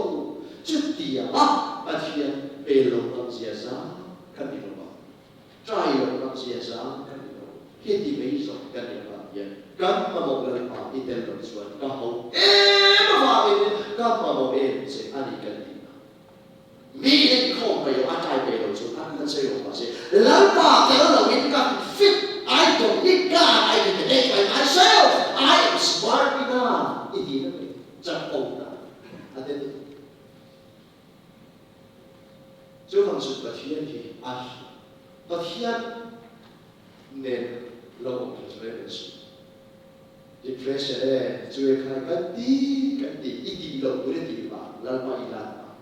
S1: Chutiang a Pathian pe lo ngam zia zang kan ni lo va, trai lo ngam zia zang kan ni lo. Heti mai zawng kan ni avang hian kan mamawh Lalpa i tel lo chuan ka ho em avangin ka mamawh em che a ni kan tih na. Mi inkhawm peih lo, a ṭai peih lo chu an han sawi awm mahse, Lalpa tel loin ka fit, I don't need God, I can manage by myself, I am smart enough i ti na mai, chak ko na a tel lo. Chuvang chu Pathian hi a Pathian nen lo awm tha chu reng an suh. Depression e, chu e khai kan ti kan ti, i tih loh tur i tih vang, Lalpa i lan vang.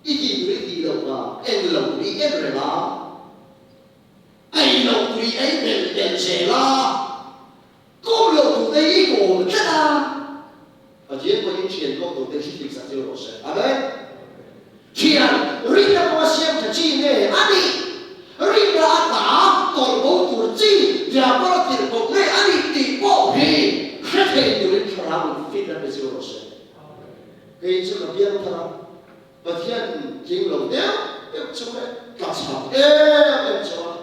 S1: I tih tur i tih loh vang, en lo tur i en reng a, ei loh tur i ei belh belh zel a, kawm loh tur te i kawm tlat a. Pathian pawhin thian kawm tur te hi hlim sak zeu rawh se. Amen. Thian, rinna pawh a siam tha chi nge a nih? Rinna a ta. chung leh tlachham em em chuan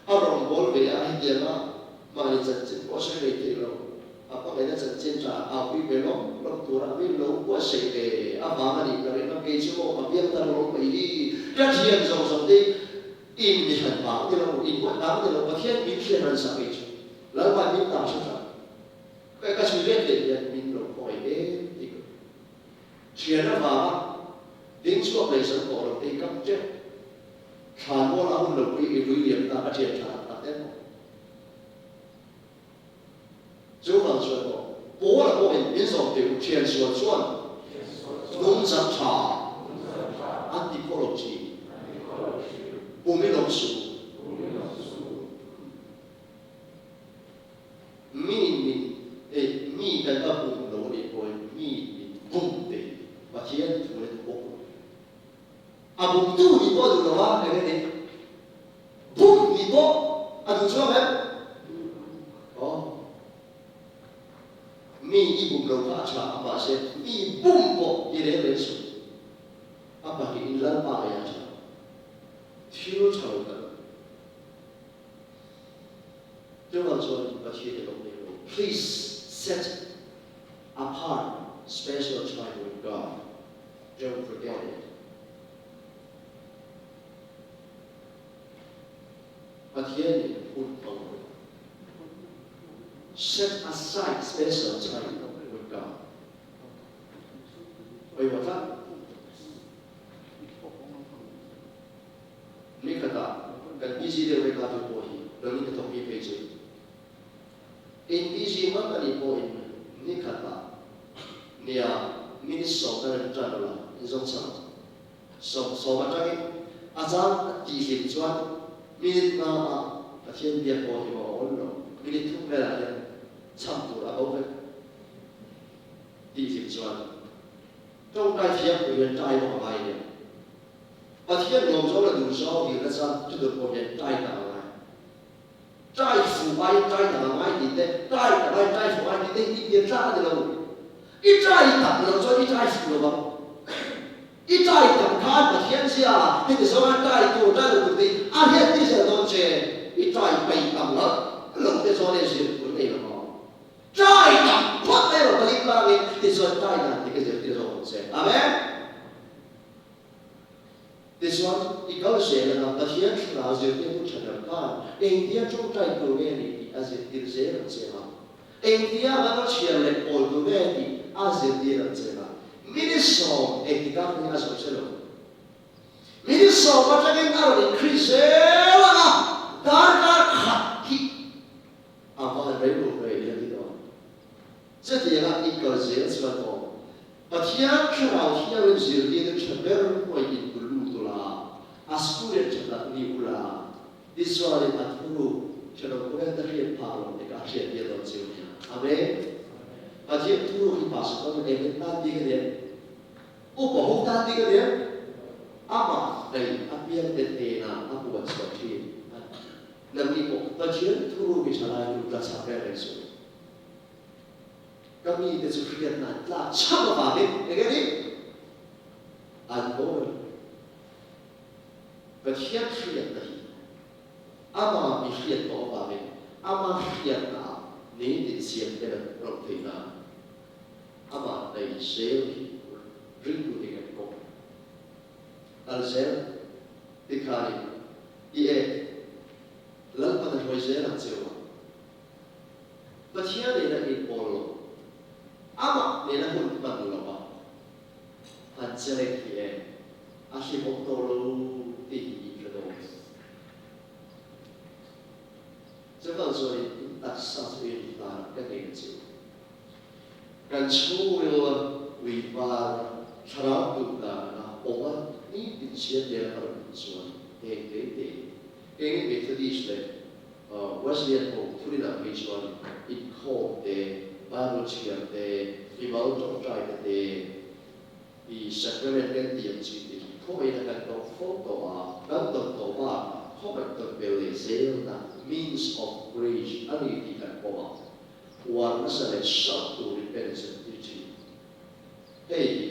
S1: a rawngbâwl ve a, hetianga mahni chanchin pawh a sawi mai theih lo, a hmangaihna chanchin ṭha aupui ve lawm lawm tura min lo buatsaih ve avang a nih ka ring a, kei chu maw ka biak tar lawm mai hi ka thian zawng zawng te in mi hran vang ni lo, in huat vang ni lo, Pathian min hriat ran sak kei chu Lalpa min ta hre tlat. Ka ka chhui let leh hian min lo khawngaih em tih ka hria. Thian avanga ding chhuak leh zo tawh lo te hi ka hmu teuh. Thlan mual a hun lo pui i vui liam ta ka thian tha tak tak em aw. Chu vang chuan maw Paula pawhin min zawm teh u thian sual chuan nungchang tha an ti khaw lo thin. Pum i lawm suh. Mi min eh mi kan va bum lo anih pawhin mi min bum te hi Pathian thu le duh bawk lo. A bumtu nih pawh a duh lo a, eng nge ni? Bum nih pawh a duh chuang em? Aw. Mi i bum lo kha a tha a, mahse mi bum pawh i reng reng suh. A pahnihin Lalpa ei a tha. Thil tha lo tak. Chuvang chuan Pathian in awm nei lo. Please set apart special time with God. Don't forget it. Pathian in hun hmang rawh. Set aside special time with God. Pawimawh tlat. Ni khatah kan busy deuh vek a tu pawh hi lo ni hnathawk mi phei chu in busy ngam a nih pawhin ni khatah nia minute sawm kan rawn tan ula in zawng chho ang. Sawm sawm atangin a chang a tih hlim chuan minute nga ah Pathian biak pawh hi maw a awl lo, minute thum velah hian chham tur a bo vek tih hlim chuan tawngtai thiam pui hian tai bawk a ngai nia. Pathian lawm zawng leh duh zawng dil nasa chu tur pawh hian tai tak a ngai. Tai fuh aiin tai tak a ngai tih te, tai tak aiin tai fuh ai tih te hi inbiak tlak a ni lo. I tai tak loh chuan i tai fuh lo vang. I tai tak khan Pathian zia heti zawnga tai tur tai lo tur te hi a hriat tir zel dawn che. I tai peih tam loh loh te chuan e zir tur nei lo vang. Tai tak phawt mai rawh ka lim vangin tichuan tai dan ti ka zirtir zawk ang che. Amen. Tichuan, i kal zel anga Pathian thlarau zirtirtu tha ber khan engtia tawngtai tur nge ni tih a zirtir zel ang che a, engtia anga chhiar leh pawl tur nge tih a zirtir ang che a, minute sawm engtikah nge a zawh che lo. Minute sawm atangin a rawn increase zel anga darkar khat hi a va han rei lo ve ila ti dawn. Chutianga i kal zel chuan aw, Pathian thlarau hiangin zirtirna tha ber hnuai in ku lut ula, a student tha tak ni ula, tichuanin a thuruk thenawm khawvel te hriat phak lo te kha a hriat tir dawn chiu nia. Amen. Pathian thuruk hi pastor tan engin tan bik a nia? Upa ho tan bik a nia? Amah hnaih apiang te hnenah a puan chhuah thin a ni. Nangni pawh Pathian thuruk hi thalai nu tla chak reng reng suh. Ka mite chu hriatna an tlak chham avangin eng nge ni? An boral. Pathian hriatna hi ama mi hriat tawh avangin ama hriatnaah nitin siam te an rawh thei nan amah nei zel hi ringtu te kan kawp kal zel tikhanin i e Lalpan a hruai zel ang cheu a. Pathian nena inpawl lo, amah nena hun hman lo a han chelek hi e, a hlimawm tawh lo tih hi in hre dawn. Chuvang chuanin in taksa chu in hlan ka ngei chu. Kan chhungril ui var thlarau duh dan a awm a nitin chhiat vel a rawn hmuh chuan heng te te eng Methodist leh Wesleyan ho thurinah phei chuan inkhawm te, Bible chhiar te, mimal tawngtai te te, i sacrament kan tih ang chi te hi khawngaihin kan tawng fo tawh a, kan tawn tawh bakah khawngaih tawn bel leh zelna, means of grace, a ni tih kan pawm a, uar nasa leh sauh turin kan inzirtir thin. Hei hi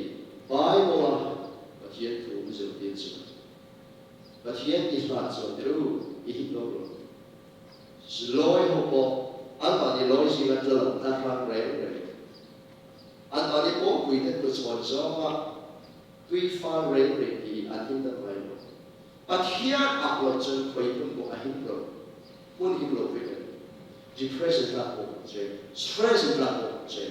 S1: Bible-a Pathian thu zirtir chu a ni. Pathian i hlat chuan tiru i him lo lo. Lawi ho pawh anmahni lawi zinga tla lo tla hrang reng reng. Anmahni pawmpui te hnuchhawn zawnga tui fal reng reng hi an him deuh ngai lo. Pathian ak loh chuan khawi hmun pawh a him lo, hmun him lo vek a ni. Depression tlak bawk ang che, stress in tlak bawk ang che,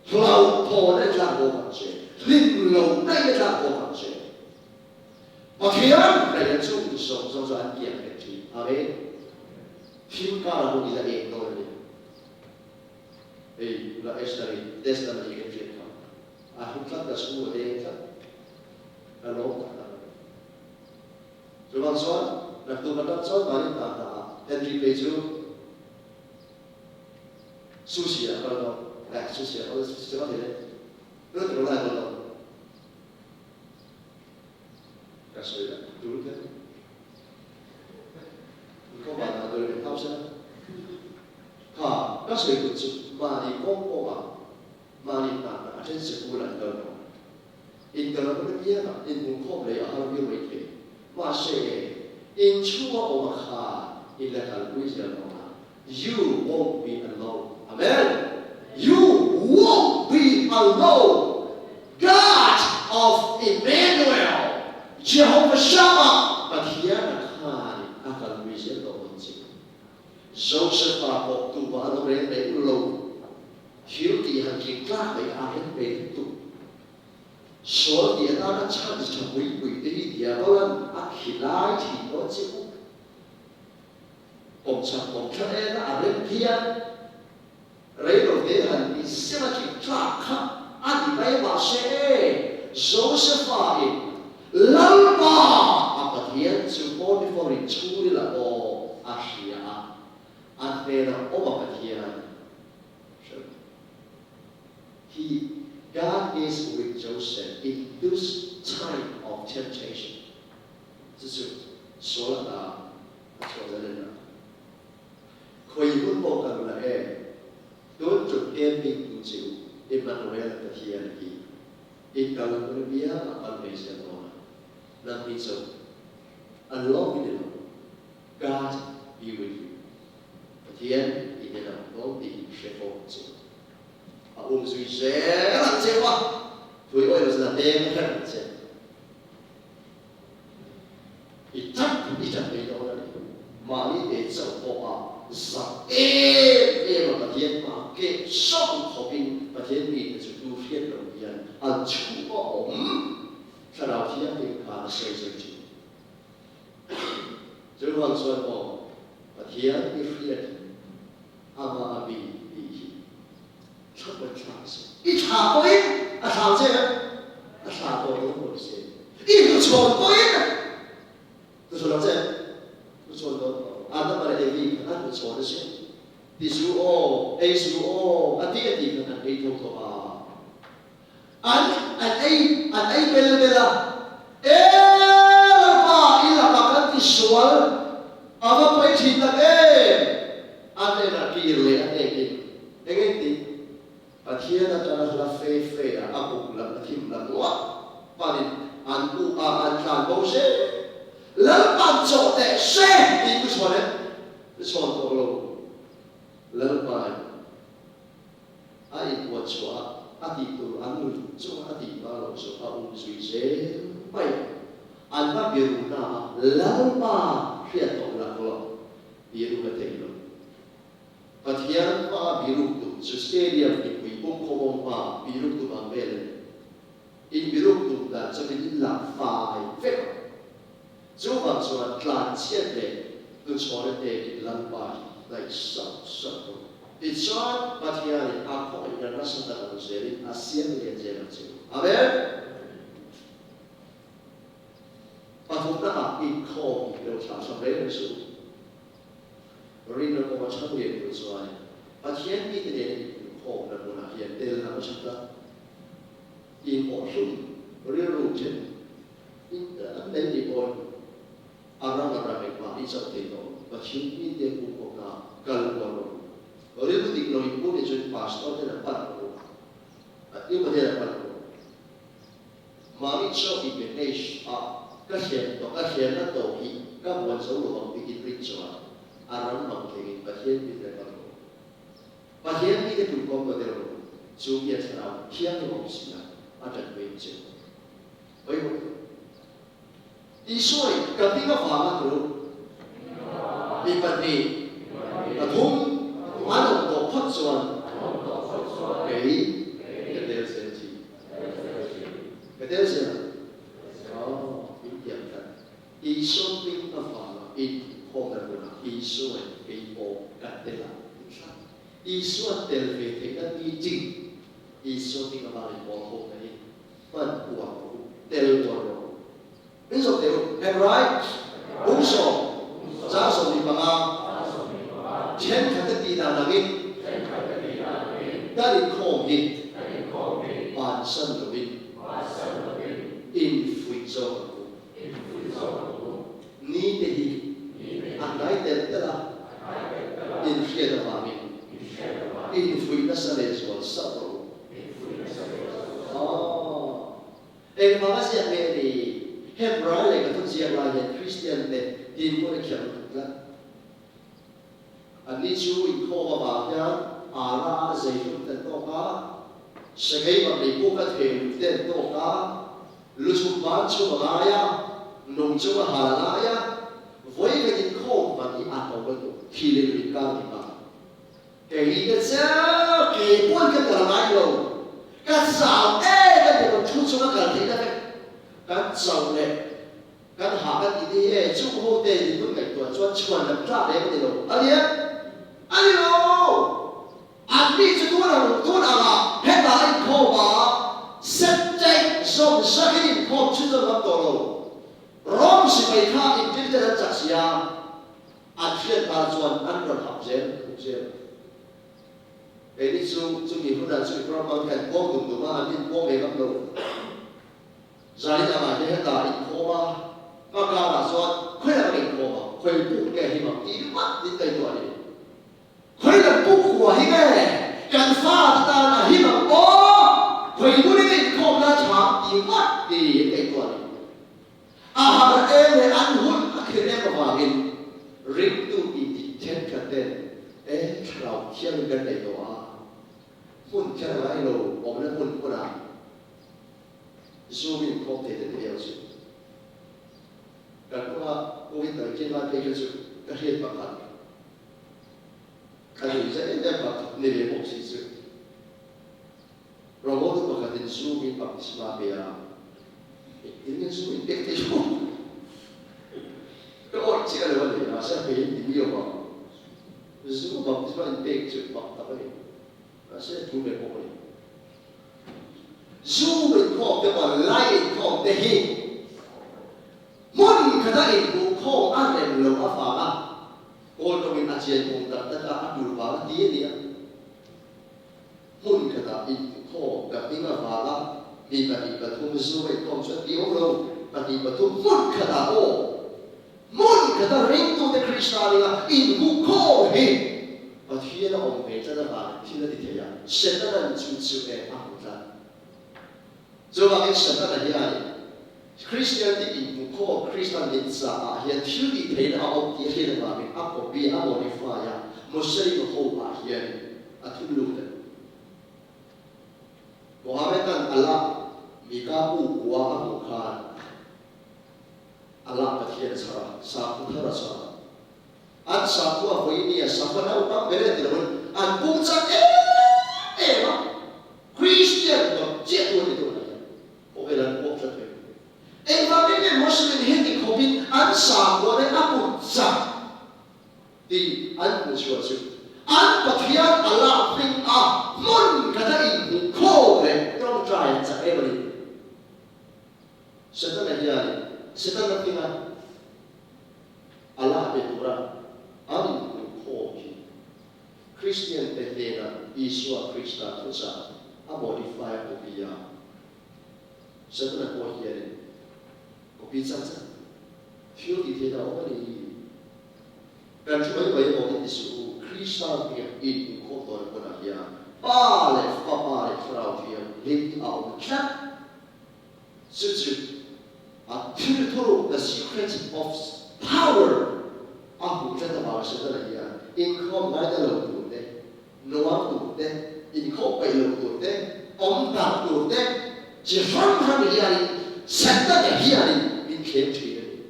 S1: hlauhthawn in tlak bawk ang che, hlim lo daih in tlak bawk ang che. Pathian daih a chung zawng zawng chu an kiang vek thin. Amen. Thim karah pawh i la eng dawn a ni. Hei la Esther-i testimony kan hriat kha a hlu tlat ka chhung a deng tlat. Ka lawm tak tak a ni. Chuvang chuan naktuk atang chuan mahni hna hna ah Henry phei chu Sushi ah a kal dawn. Eh sushi ah kal sushi chu ka thei le. Tuna tiraw lai a kal dawn. Ka sawi la tul kher. Ka van ah dawr in hau sela. Kha ka sawi kut chu mahni kawng kawng ah mahni hna hna a then sikul ah in kal dawn. In kal ram apiang ah in hmuh khawm lei a har viau mai thei. Mahse in chhung a awm a kha in la kalpui zel dawn a. You won't be alone. Amen. You won't be alone. God of Emmanuel, Jehovah Shammah, Pathian a khan a kalpui zel tawh dawn che. Joseph-a pawh tumah an awm reng reng lo. Thil tih han tling tlak mai a rem ve lutuk. Sual tih atana chance tha pui pui te hi diabolan a khilai thin dawn che u. Kawmchhak kawmthlang ena a rem hian reilote han ti sela tih tlak kha a ni mai a, mahse e, Josepha in Lalpa a Pathian chu Potiphar in chhungril a aw a hria a, a hnena awm a Pathian hre lo. He, God is with Joseph in this time of temptation. Chu chu sual ata a chhuah zel en a. Khawi hun pawh kan la e, tun tum camping tu chu Emmanuel Pathian hi in kal hun apiang a kal ve zel dawn a, nang hi chu an lawm i ni lo, God be with you. Pathian i ni lo dawn tih hre fawk chu a um zui zel ang cheu a, thui awih lo zan a peng a herh ang che. I tap i tap mai dawn a ni. Mahni te chauh pawh a zak em em a Pathian hma keh sawm khawpin Pathian mite chu tu hriat loh hian an chhung a awm Thlarau Thianghlim khan a sawi zui thin. Chuvang chuan aw Pathian i hriat amah a mi tih hi thla pawn thlak se. I thla pawhin a thla che a, a thla tawh lo pawh se. I hnuchhawn pawhin a hnuchhawn ang che, hnuchhawn dawn tawh lo. Adama leh Evi khan an hnuchhawn a sin. Ti su aw, ei su aw, a ti a tih khan an ei tho tho a. An an ei an ei bel bel a, E Lalpa, i lakah kan tisual a va pawi thin tak em? An enah kir leh a hnekin eng eng tih? Pathian atanga hla fe fe a a buk lam a thim lam ngawt panin an u a an tlan bo zel. Lalpa'n chawh teh se tih thu chhawn em? Thu chhawn tawh lo. Lalpa'n. A inpuanchhuah a, a tih tur an nui chunga a tih hma loh chu a um zui zel mai. An va biru hna a, Lalpa hriat tawh lak lawk biru ka thei lo. Pathian hmaa biruk tum chu stadium mipui pumkhawmawm hmaa biruk tum ang vel a ni. Inbiruk tum dan chu min inlak fai vek ang. Chuvang chuan tlanchhiat leh hnuchhawna hnekin Lalpa hi hnaih sauh sauh rawh. Tichuan, Pathianin a khawihna nasa tak ang zelin a siam lian zel ang che u. Amen! Pathumna ah inkhawm hi lo thlah thlam reng reng suh u. Rinna kawnga chhang lian tur chuan Pathian mite nena inhmuhkhawmna hmunah hian tel a va tha tak. Inawhhlum rilru then an nei nih pawhin a rang a rang engmah i chauh thei tawh lo. Pathian mite hmuhkhawmna kal kual rawh u. Rilru dik lo in pu nih chuan pastor ten an pan rawh u. Upa ten an pan rawh u. Mahni chauh i manage a. Ka thlem tawh, ka thlemna tawh hi ka buan zo lo ang tih in rin chuan a ram mang theiin Pathian mit reng a rawh. Pathian mite tur kawng model rawh chu mi a thlarau thianghlim awm si a, a tanpui ang che. Pawimawh tak. Isua-in ka hming avanga tur mi pahnih, pathum an awm tawh phawt chuan kei ka tel zel thin. Ka tel zel ang. Aw, in tiang tlat. Isua hming avanga inkhawmna hmunah Isua-in kei pawh ka tel ang ti tlat. Isua tel ve theihna meeting Isua hming avanga inpawl khawmna hi hman uar rawh u, tel uar rawh u. Min zawh teh u, Hebrai bung sawm, chang 25, thenkhat a tih dan angin kan inkhawm hi bansan lovin infuih zawk ang u. Ni te hi a hnai telh telh a, inhriat avangin infuih nasa lehzual sauh rawh u. Aw, engvang a ziak nge ni? Hebrai lehkha thu ziak lai hian Kristian te dinhmun a khiah lutuk tlat. Anni chu inkhawm avang hian Ara a zeihlum ten tawk a, Sakei pahnih puk a thei lut ten tawk a, luchhum ban chhum a ngai a, nung chung a hal a ngai a, vawi khat inkhawm hman hi a to lutuk, thi leh lui kar ni nghal. Kei te chiah kei pawn ka kal ngai lo, ka chau e ka ti rawn thu chunga kal theihna vek kan chauh leh kan hah ka tih te hi e chung ho te din hun ngaihtuah chuan chhuan lam tlak reng a ni lo a ni e a ni lo an mi chu tun ang tun anga hetah a inkhawm a set chaih zawm zakin inkhawm chhunzawm ngam tawh lo Rom sipai kha intir ten an chak sia. An hriat hma chuan an rawn hap zel khum zel. Keini chu chumi hunah chu i ram ang hian pawng dum dum a, an inpawng ve ngam lo. Zanin angah hian hetah inkhawm a, ka karah chuan khawi lam ka inkhawm a, khawi puk nge him ang tih ringawt min ngaihtuah a ni. Khawi lam puk hua hi nge kan fate tan a him ang aw, khawi hmun in inkhawm la tha tih ringawt min ngaihtuah a ni. A har em leh an hun a kher em avangin ringtu inti thenkhat ten e thlarau thiangin kan nei tawh a, hmun kher ngai lo awmna hmun hmunah Zoom in khawm thei te ti eo chu. Kan kawnga Covid 19 lai phei kha chu ka hriat pakhat ka nuih zet em em pakhat ni ve bawk si chu. Rawngawltu pakhatin Zoom in baptisma a pe a, engtin nge Zoom in pek theih chu? Ka awih chiah lo a ni, mahse a pe in ti miau a, Zoom baptisma in pek chu mak tak a ni, mahse thu ve pawh a ni. Zoom inkhawm te pawh live inkhawm te hi hmun khata inhmuhkhawm a rem loh avanga kawl tawngin a chian awm tak tak a, a tul vang a ti a ni a. Hmun khatah inhmuhkhawm ka hming avanga mi pahnih pathum zu a inkhawm chuan ti awm lo, pahnih pathum hmun khatah aw, hmun khata ringtute Krista ringa inhmuhkhawm hi Pathian a awm ve tlat avangin thil a ti thei a, Setana'n chu chu e a hmu tlat. Chuvangin Setana hianin Kristiante inhmuhkhawm Krista min caah hian thil tih theihna a awm tih a hriat avangin a copy, a modify a, Muslim ho ah hianin a thun lut a ni. Mohammedan Allah Mika u kua a hmuh khan Allah Pathian a chhar a, sakhaw thar a chhar a. An sakhua vawi nia sakhua naupang ber e ti loin an pung chak em em a, Christian dawt chiah tu a ti deuh lai a, khawvel an huap tlat vek. Engvangin nge Muslim heti khawpin an sakhua te a pun chak tih an hmuh chhuah chu an Pathian Allah hming a hmun khata inhmuh khawm leh tawngtai an chak em a ni. Setana hian Setana hminga Allah be tura an inhmuh khawm hi Kristian te hnena Isua Krista thuchah a modify a copy a, Setana pawh hianin copy chak chak thil tih theihna a awm a ni. Kan thu mai mai emaw in ti suh u, Krista hminga inhmuh khawm dawn hmunah hian Pa leh Fapa leh Thlarau Thianghlim a awm tlat. Chu chu a thil thuruk. the secret of power a hmuh tlat avang Setana hian inkhawm ngaina lo tur te, nuar tur te, inkhawm peih lo tur te, awm darh tur te chi hrang hrang hianin Setana hianin min thlem thin a ni.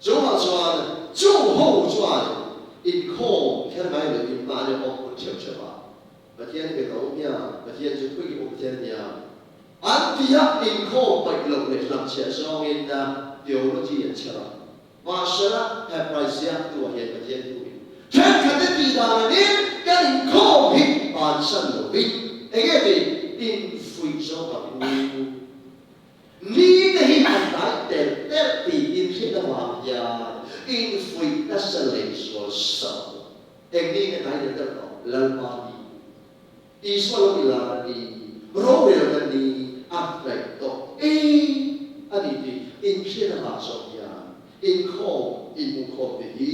S1: Chuvang chuan chung ho chuan inkhawm kher ngai loin mahni awm hmun theuh theuh a Pathian i be lo nia, Pathian chu khawi i awm tel nia? An ti a, inkhawm paih loh leh hlamchhiah zawngin theology an chher a. Mahsela, Hebrai ziaktu ah hian Pathian thu in thenkhatte tih dan angin kan inkhawm hi bansan lovin enge tih infuih zawk ang u. Mi te hi an hnai telh telh tih inhriat avang hian infuih nasa leh zual sauh ang u. Eng mi nge hnai telh telh tawh? Lalpa ni, Isua lo i lar a ni, rorel na ni a hnaih tawh e a ni tih inhriat avang zawk hian inkhawm inhmuhkhawm te hi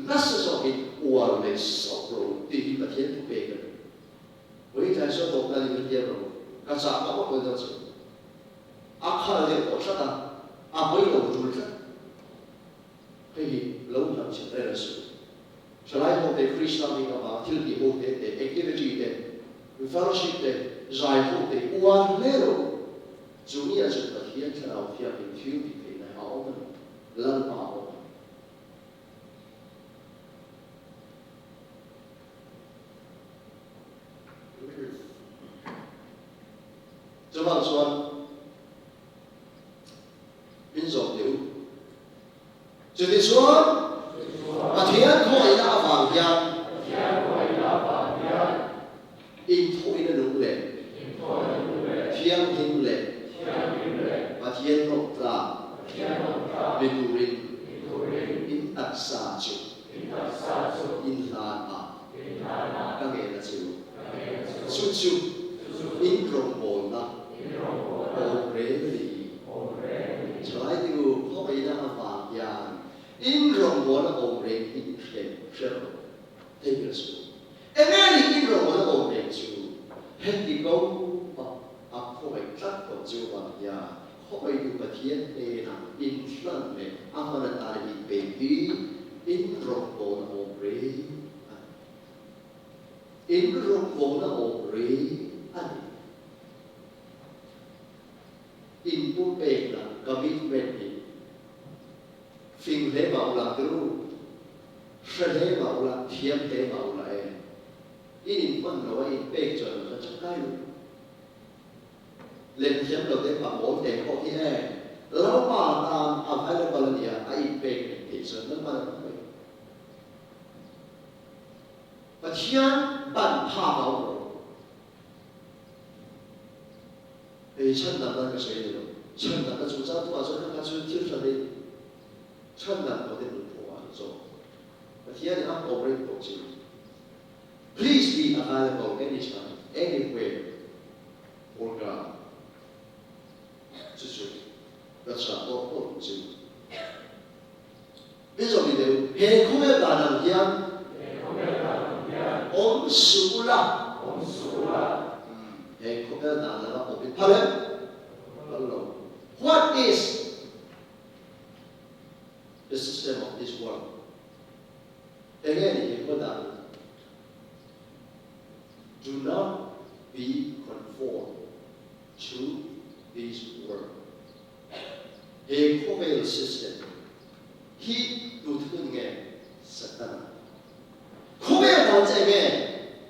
S1: nasa zawkin uar leh sauh rawh u tih hi Pathian thu pek a ni. Vawitlai saw tawp na ni ka thiam lo, ka chah mah mah dawn che. A khal deuh tawh tlat a, a hawi lo tul tlat. Hei hi lo hnam chhe reng a su. Thalai ho te, Krista hming avanga thil tih ho te te, activity te, fellowship te, zai ho te uar hle lo. Chu mi ah chuan Pathian Thlarau Thianghlim thil tih theihna a awm a ni. Lalpa a awm a ni. Chuvang chuan min zawm teh u. Chutichuan, Pathian khawngaihna avang hian inthawhina nung leh thianghlim leh Pathian lawk tlak ni turin in taksa chu inhlan a ka ngen a che u. Chu chu in rawngbawlna awm reng a ni. Thalai te u, khawngaihna avang hian in rawngbawlna awm reng hi in hre hre rawh. Hei ber chu enge ni in rawngbawlna awm reng chu? Heti ko a a khawngaih tlat tawh chu vang hian khawngaihtu Pathian hnenah in hlan leh a hman atana in pek hi in rawngbawlna awm reng a ni. In rawngbawlna awm reng a ni. Inpumpekna, commitment, hi fing hle mah ula tru, hre hle mah ula, thiam hle mah ula e, in inhman lo a inpek chuan lo chuan changkai lo. Lem thiam lo te pa mawl te pawh hi e, Lalpa tan available a nia, a inpek reng theih chuan Lalpa lam a hawi. Pathian ban phak a awm lo. Hei chhan dang nan ka sawi a ni lo. Chhan dang ka chungchang thuah chuan kha kha chu thil hran in chhan dang tawh te nun pawh a ni zawk. Pathian in a kawm reng tawh che u. Please be available anytime, anywhere for God. Chu chu ka chah tawh tawh che u. Min zawh ni deuh, he khawvel dan ang hian awm suh ula. He khawvel dan anga awm hi phal em? Phal lo. What is the system of this world? Enge ni he khawvel dan hi? Do not be conformed to this world. He khawvel system hi tu thun nge? Satana. Khawvel dan che nge?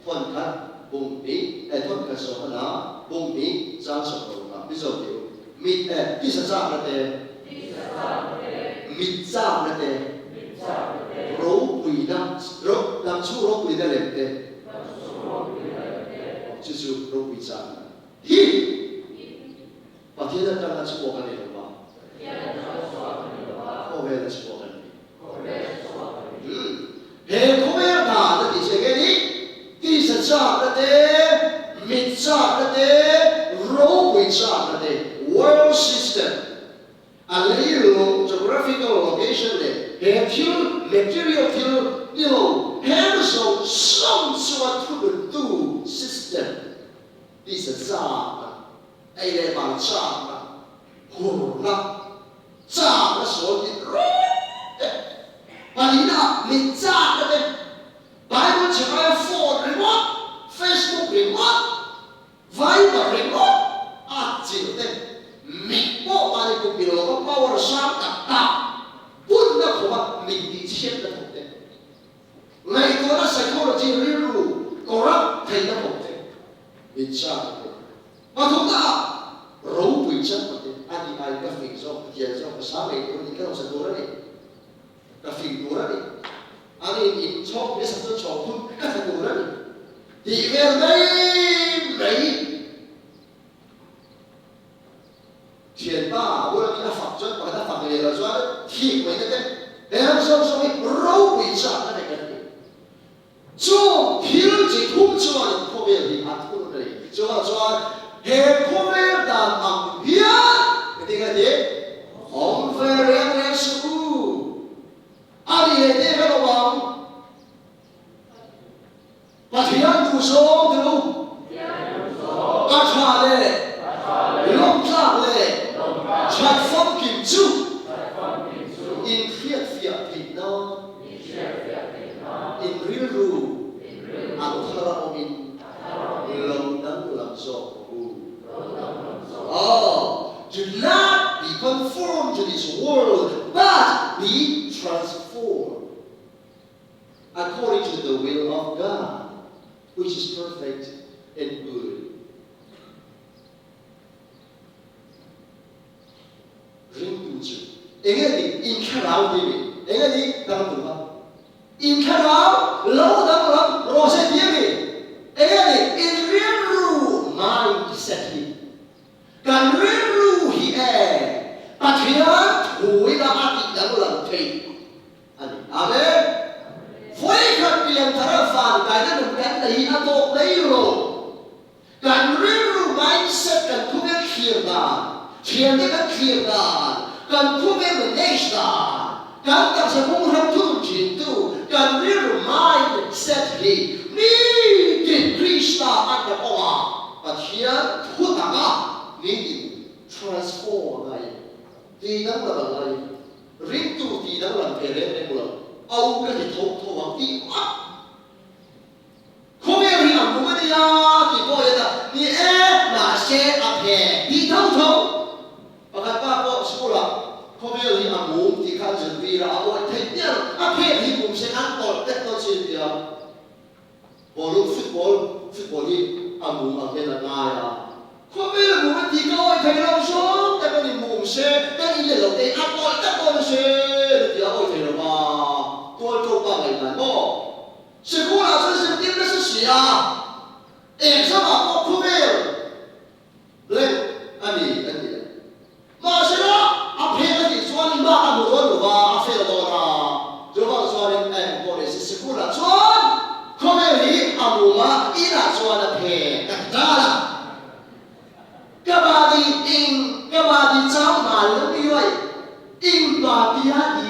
S1: Thawn khat bung hnih eh thawn khat sawm hana bung hnih chang sawm ruk ah Mizo tih u. Mit eh tisa chak na te. Mit chak na te. Ropui na ro lam chhung ropui na lem te. Chu chu ropui chak na hi. Pathian atanga chhuak a ni lo va. Khawvel a chhuak a ni. He khawvel dan a tih che nge ni? Tisa chakna te, mit chakna te, ropui chakna te, world system, a leilung, geographical location, leh he thil, material thil, ni lo, heng zawng zawng chunga thununtu system, tisa chakna. Ei leh bang chakna, hurna, chakna sual tih rawt te, pahnihna mit chakna te, Bible chhe aia phone ringawt, Facebook ringawt, Viber ringawt a chilh te, mit pawh mahni kum ilo lova power sang tak tak bunna khawpa mit tih chhiatna thawk te, ngaihtuahna psychology rilru corrupt theihna thawk te, mit chakna te. Pathumna ah ropui chakna te a nih aiin ka fing zawk, ka thian zawk, ka sang ngei tur a ni, ka hausa tur a ni. Ka fing tur a ni. An in in chhawk ni sak chu chhawk thum ka tha tur a ni. Tih vel mai mai. Thianpa bula mi a fak chuan pakhat a fak leh loh chuan thik mai na te he ram zawng zawng hi ropui chak a nei kan ti. Chung thil chi thum chuan khawvel hi a thun a ni. Chuvang chuan he khawvel dan ang hian engtin nge ti? Awm ve reng reng suh u. A nih leh teh ka lo ang. Pathian duhzawng ti u. A tha leh lawmtlak leh that famkim chu inhriatfiah theih nan. In rilru a thar a awmin lo danglam zawk rawh u. Oh, do not be conformed to this world, but be transformed according to the will of God, which is perfect and good. Ringtu chu enge ni in thlarau ti mi? Enge ni dang tur kha? In thlarau lo danglam rawh se ti mi? Enge ni in rilru mindset hi? Kan rilru hi e Pathian thuin a a tih danglam theih a ni. Amen. Vawikhat pianthar a van kaina nun kan nei hi a tawk mai lo. Kan rilru mindset kan khawvel thlir dan, thiante kan thlir dan, kan khawvel manage dan, kan taksa hung ram thunun thintu kan rilru mindset hi nitin Krista an rak awm a, Pathian thu taka nitin transform a ngai, ti danglam a ngai, ringtu ti danglam thei reng reng lo, au ka ti tho tho ang tih ngawt. Khawvel hi a hmu a nia tih pawh hian a ni e, mahse a phe tih tho tho. Pakhat pa pawh school ah khawvel hi a mum tih kha an zirtir a, a awih theih miah lo. A phet hi mum se an tawlh tek dawn si tia. Ballroom football football hi a mum ang hian a ngai a. Khawvel a mum a tih ka awih thei lo zawng tak a ni, mum se kan in leh lo te a tawlh tek dawn se tia a awih thei lo va, tual to pa ngaihdan maw? Sikul-ah chuan zirtir nasa si a, exam-ah pawh khawvel blank a ni a ti a. Mahsela, a phen a tih chuan mark a hmu dawn lo va, a fail dawn a. Chuvang chuanin a engpawh ni se sikul-ah chuan khawvel hi a mum a, inah chuan a phen ka ti tal a. Ka mahni ing, ka mahni chau hman lo ni uai, ing hma tia i a ti.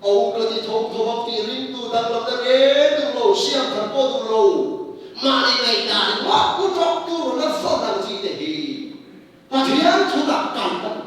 S1: Au ka ti tho tho ang tih ringtu danglamna reng duh lo, siam thar pawh duh lo, mahni ngaihdan ringawt pu tawk tur rawn la fawt ang chi te hi Pathian thu tak kan a ni.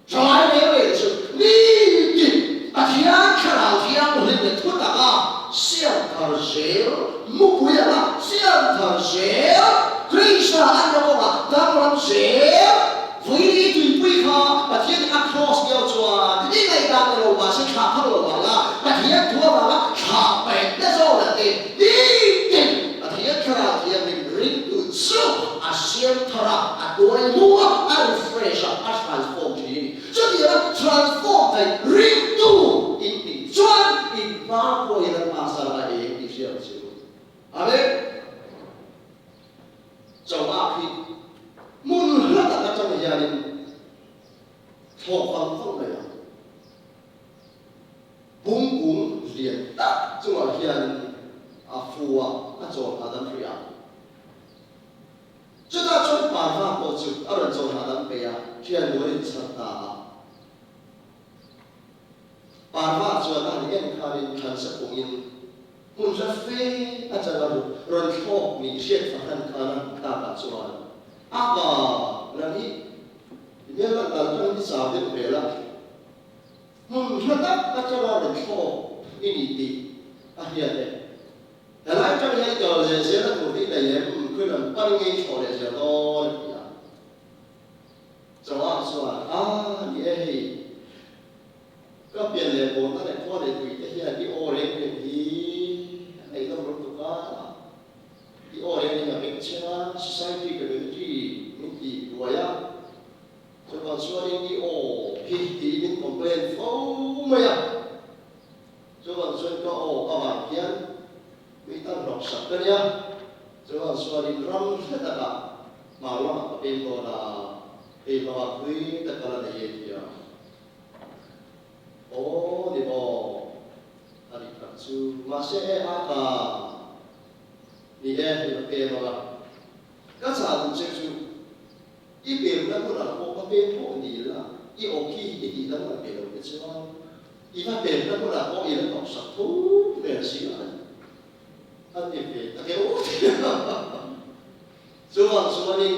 S1: Thalai reng reng chu nitin Pathian thlarau thianghlim leh thu taka siam thar zel, mupui anga siam thar zel, Krista an la kawngah danglam zel, Vawiin tuipui kha Pathian a cross viau chuan i ngaihdan ni lo mahse thlah phal lo mah la, Pathian thu avanga thlah pekna zawn a ti. Nitin Pathian Thlarau Thianghlim ringtu chu a siam thar a, a tuai mu a, a refresh a, a transform thin a ni. Chutianga transform thei ringtu in tih chuan in hma pawhin an pasar a eng tih hriat chu. Amen. Chauhak hi hmun hla tak atang hianin thlawk vang vang mai a. Bungkung lian tak chungah hianin a fu a, a chawl hahdam hrih a. Chutah chuan parva pawh chu a rawn chawl hahdam peih a, thian nual in chhar ta a. Parva chuan a han en khanin thlansa pungin Hmun hla fe a chang a rawn thlawk nih hriat fahran khan a hmuh takah chuan a pa nang hi I hmel lan dan atangin i chau deuh hmel a, hmun hla tak atanga rawn thlawk i ni tih a hriat e. Helai atang hian i kal leh zel a tur hi i nei em? Khawi lam pan nge i thlawh leh zel dawn? a ti a. Chauha chuan, A ni e hei, ka pian leh bawlna leh khua leh tui te hian i aw reng reng hi a ngaihnawm lutuk a. I aw reng reng a beng cheng a, society community min ti buai a, chuvang chuanin i aw hi tiin min complain fo mai a, chuvang chuan ka aw avang hian mi tan hlawk sak ka nia, chuvang chuanin ram hla takah hmar lamah ka pem dawn a, hei hmangah thui tak ka la nei e tia. Aw ni maw, a nih tak chu, mahse e a ka. Ni e, i va pem ang a. Ka chah duh che chu, i pemna hmunah pawh va pem pawh ni la, i aw khi hi i tih danglam ve lo te chuan, i va pemna hmunah pawh i la hnawksak tho hmel si a ni. A ti ve ta keuh a. Chuvang chuanin,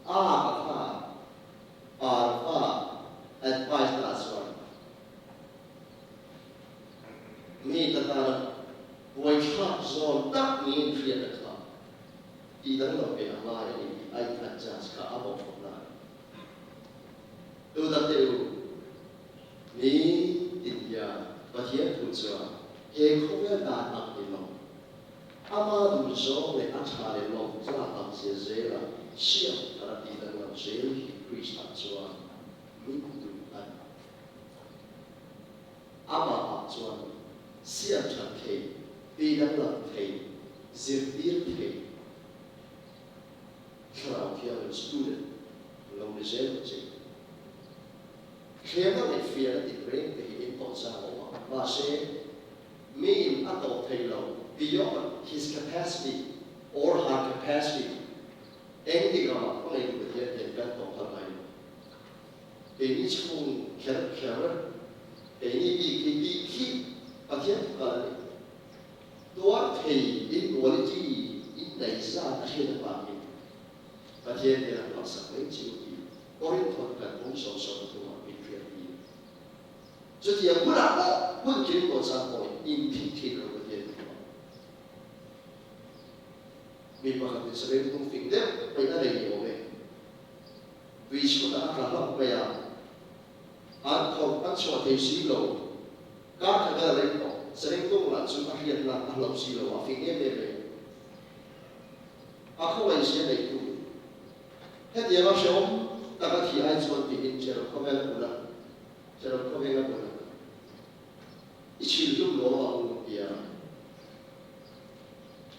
S1: A ka kha parfa advice na chuan Mi ka tana buaithlak zawn tak niin hriat a tha. Tih danglam ve a ngai a ni tih a in adjust kha a bawkkhawp na a ni. Tuta teh u, ni tin hian Pathian thu chuan he khawvel dan ang ni lo, ama duh zawng leh a tha leh lawm tlak ang zia zela siam thar a tih danglam zel hi Krista chuan min duh a ni. Amah ah chuan siam that thei, ti danglam thei, zirtir thei Thlarau Thianghlim student lo ni zel ang che. Thlemna leh fiahna tin reng te hi in tawh chang awm a, mahse miin a tawh thei lo beyond his capacity or her capacity eng tik ramah hmangaihtu Pathian hian kan tawh phal ngai lo. Keini chhung kher kher, keini bik hi tih khi Pathian thu kal a ni. Tuar thei in quality in nei zat a hriat avangin Pathian hian a hmalsak mai chu tih Korinthon kan awm sawm sawm a tumah min hriat hi. Chutiang hunah pawh hun kirim tawh chang pawhin inthik thin lo Pathian thu a. Mi pakhatin sabeng tung fing deuh paih a nei ni awm e. Tui chhunah a tla hlauh mai a, an thawk an chhuah thei si lo. Kar khat a la reng tawh, Serengtung lah chu a hriatna a hlauh si lo a fing em em mai. A khawngaihzia nei tu hetianga hrehawm taka thi ai chuan tiin Cherok khawvel a bul a, Cherok khawveng a bul a, I chhil hlum lawm ang u tia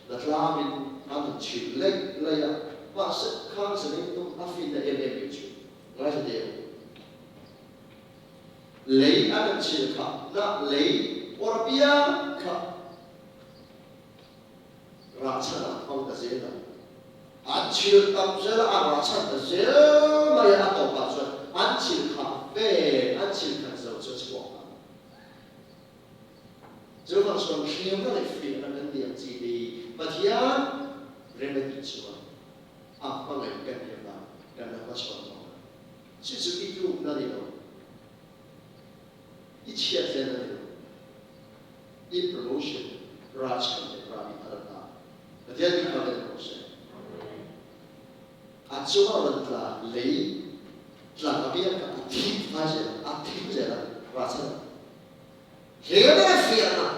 S1: la tlangin an han chhil laih laih a, mahse khang Serengtung a finna em em mai chu ngaithla teh ang. Lei an han chhil kha na lei awr apiang kha rah chhan ah hmang ta zel a, an chhil tam zel a, a rah chhan ta zel mai a, a tawp ah chuan an chhil khah vel, an chhil khat zo chu a chhuak ang. Chuvang chuan hriamna leh fiahna kan tih ang chi hi Pathian remedy chuan a hmangaih kan nih avang kan la hmachhawn tawh ang. Chu chu i tlukna ni lo, i chhiatlenna ni lo, i promotion, rachhan leh rabi thar ata Pathian min hmang en rawh se. A chunga rawn tla lei tla apiang kha a thim fai zel a, a thim zel a, rachhan hle mai a fiahna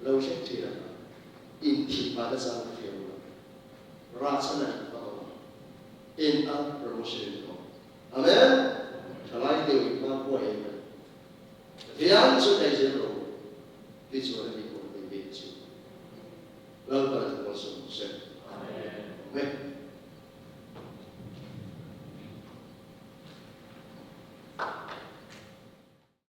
S1: lo thleng thin a, inthih vana chang ka hria lo, rachhan a nih hmang awm a. En a promotion in awm. Amen. Thalai deuh in hma huai em em. Pathian chu nei zel rawh u ti chuan.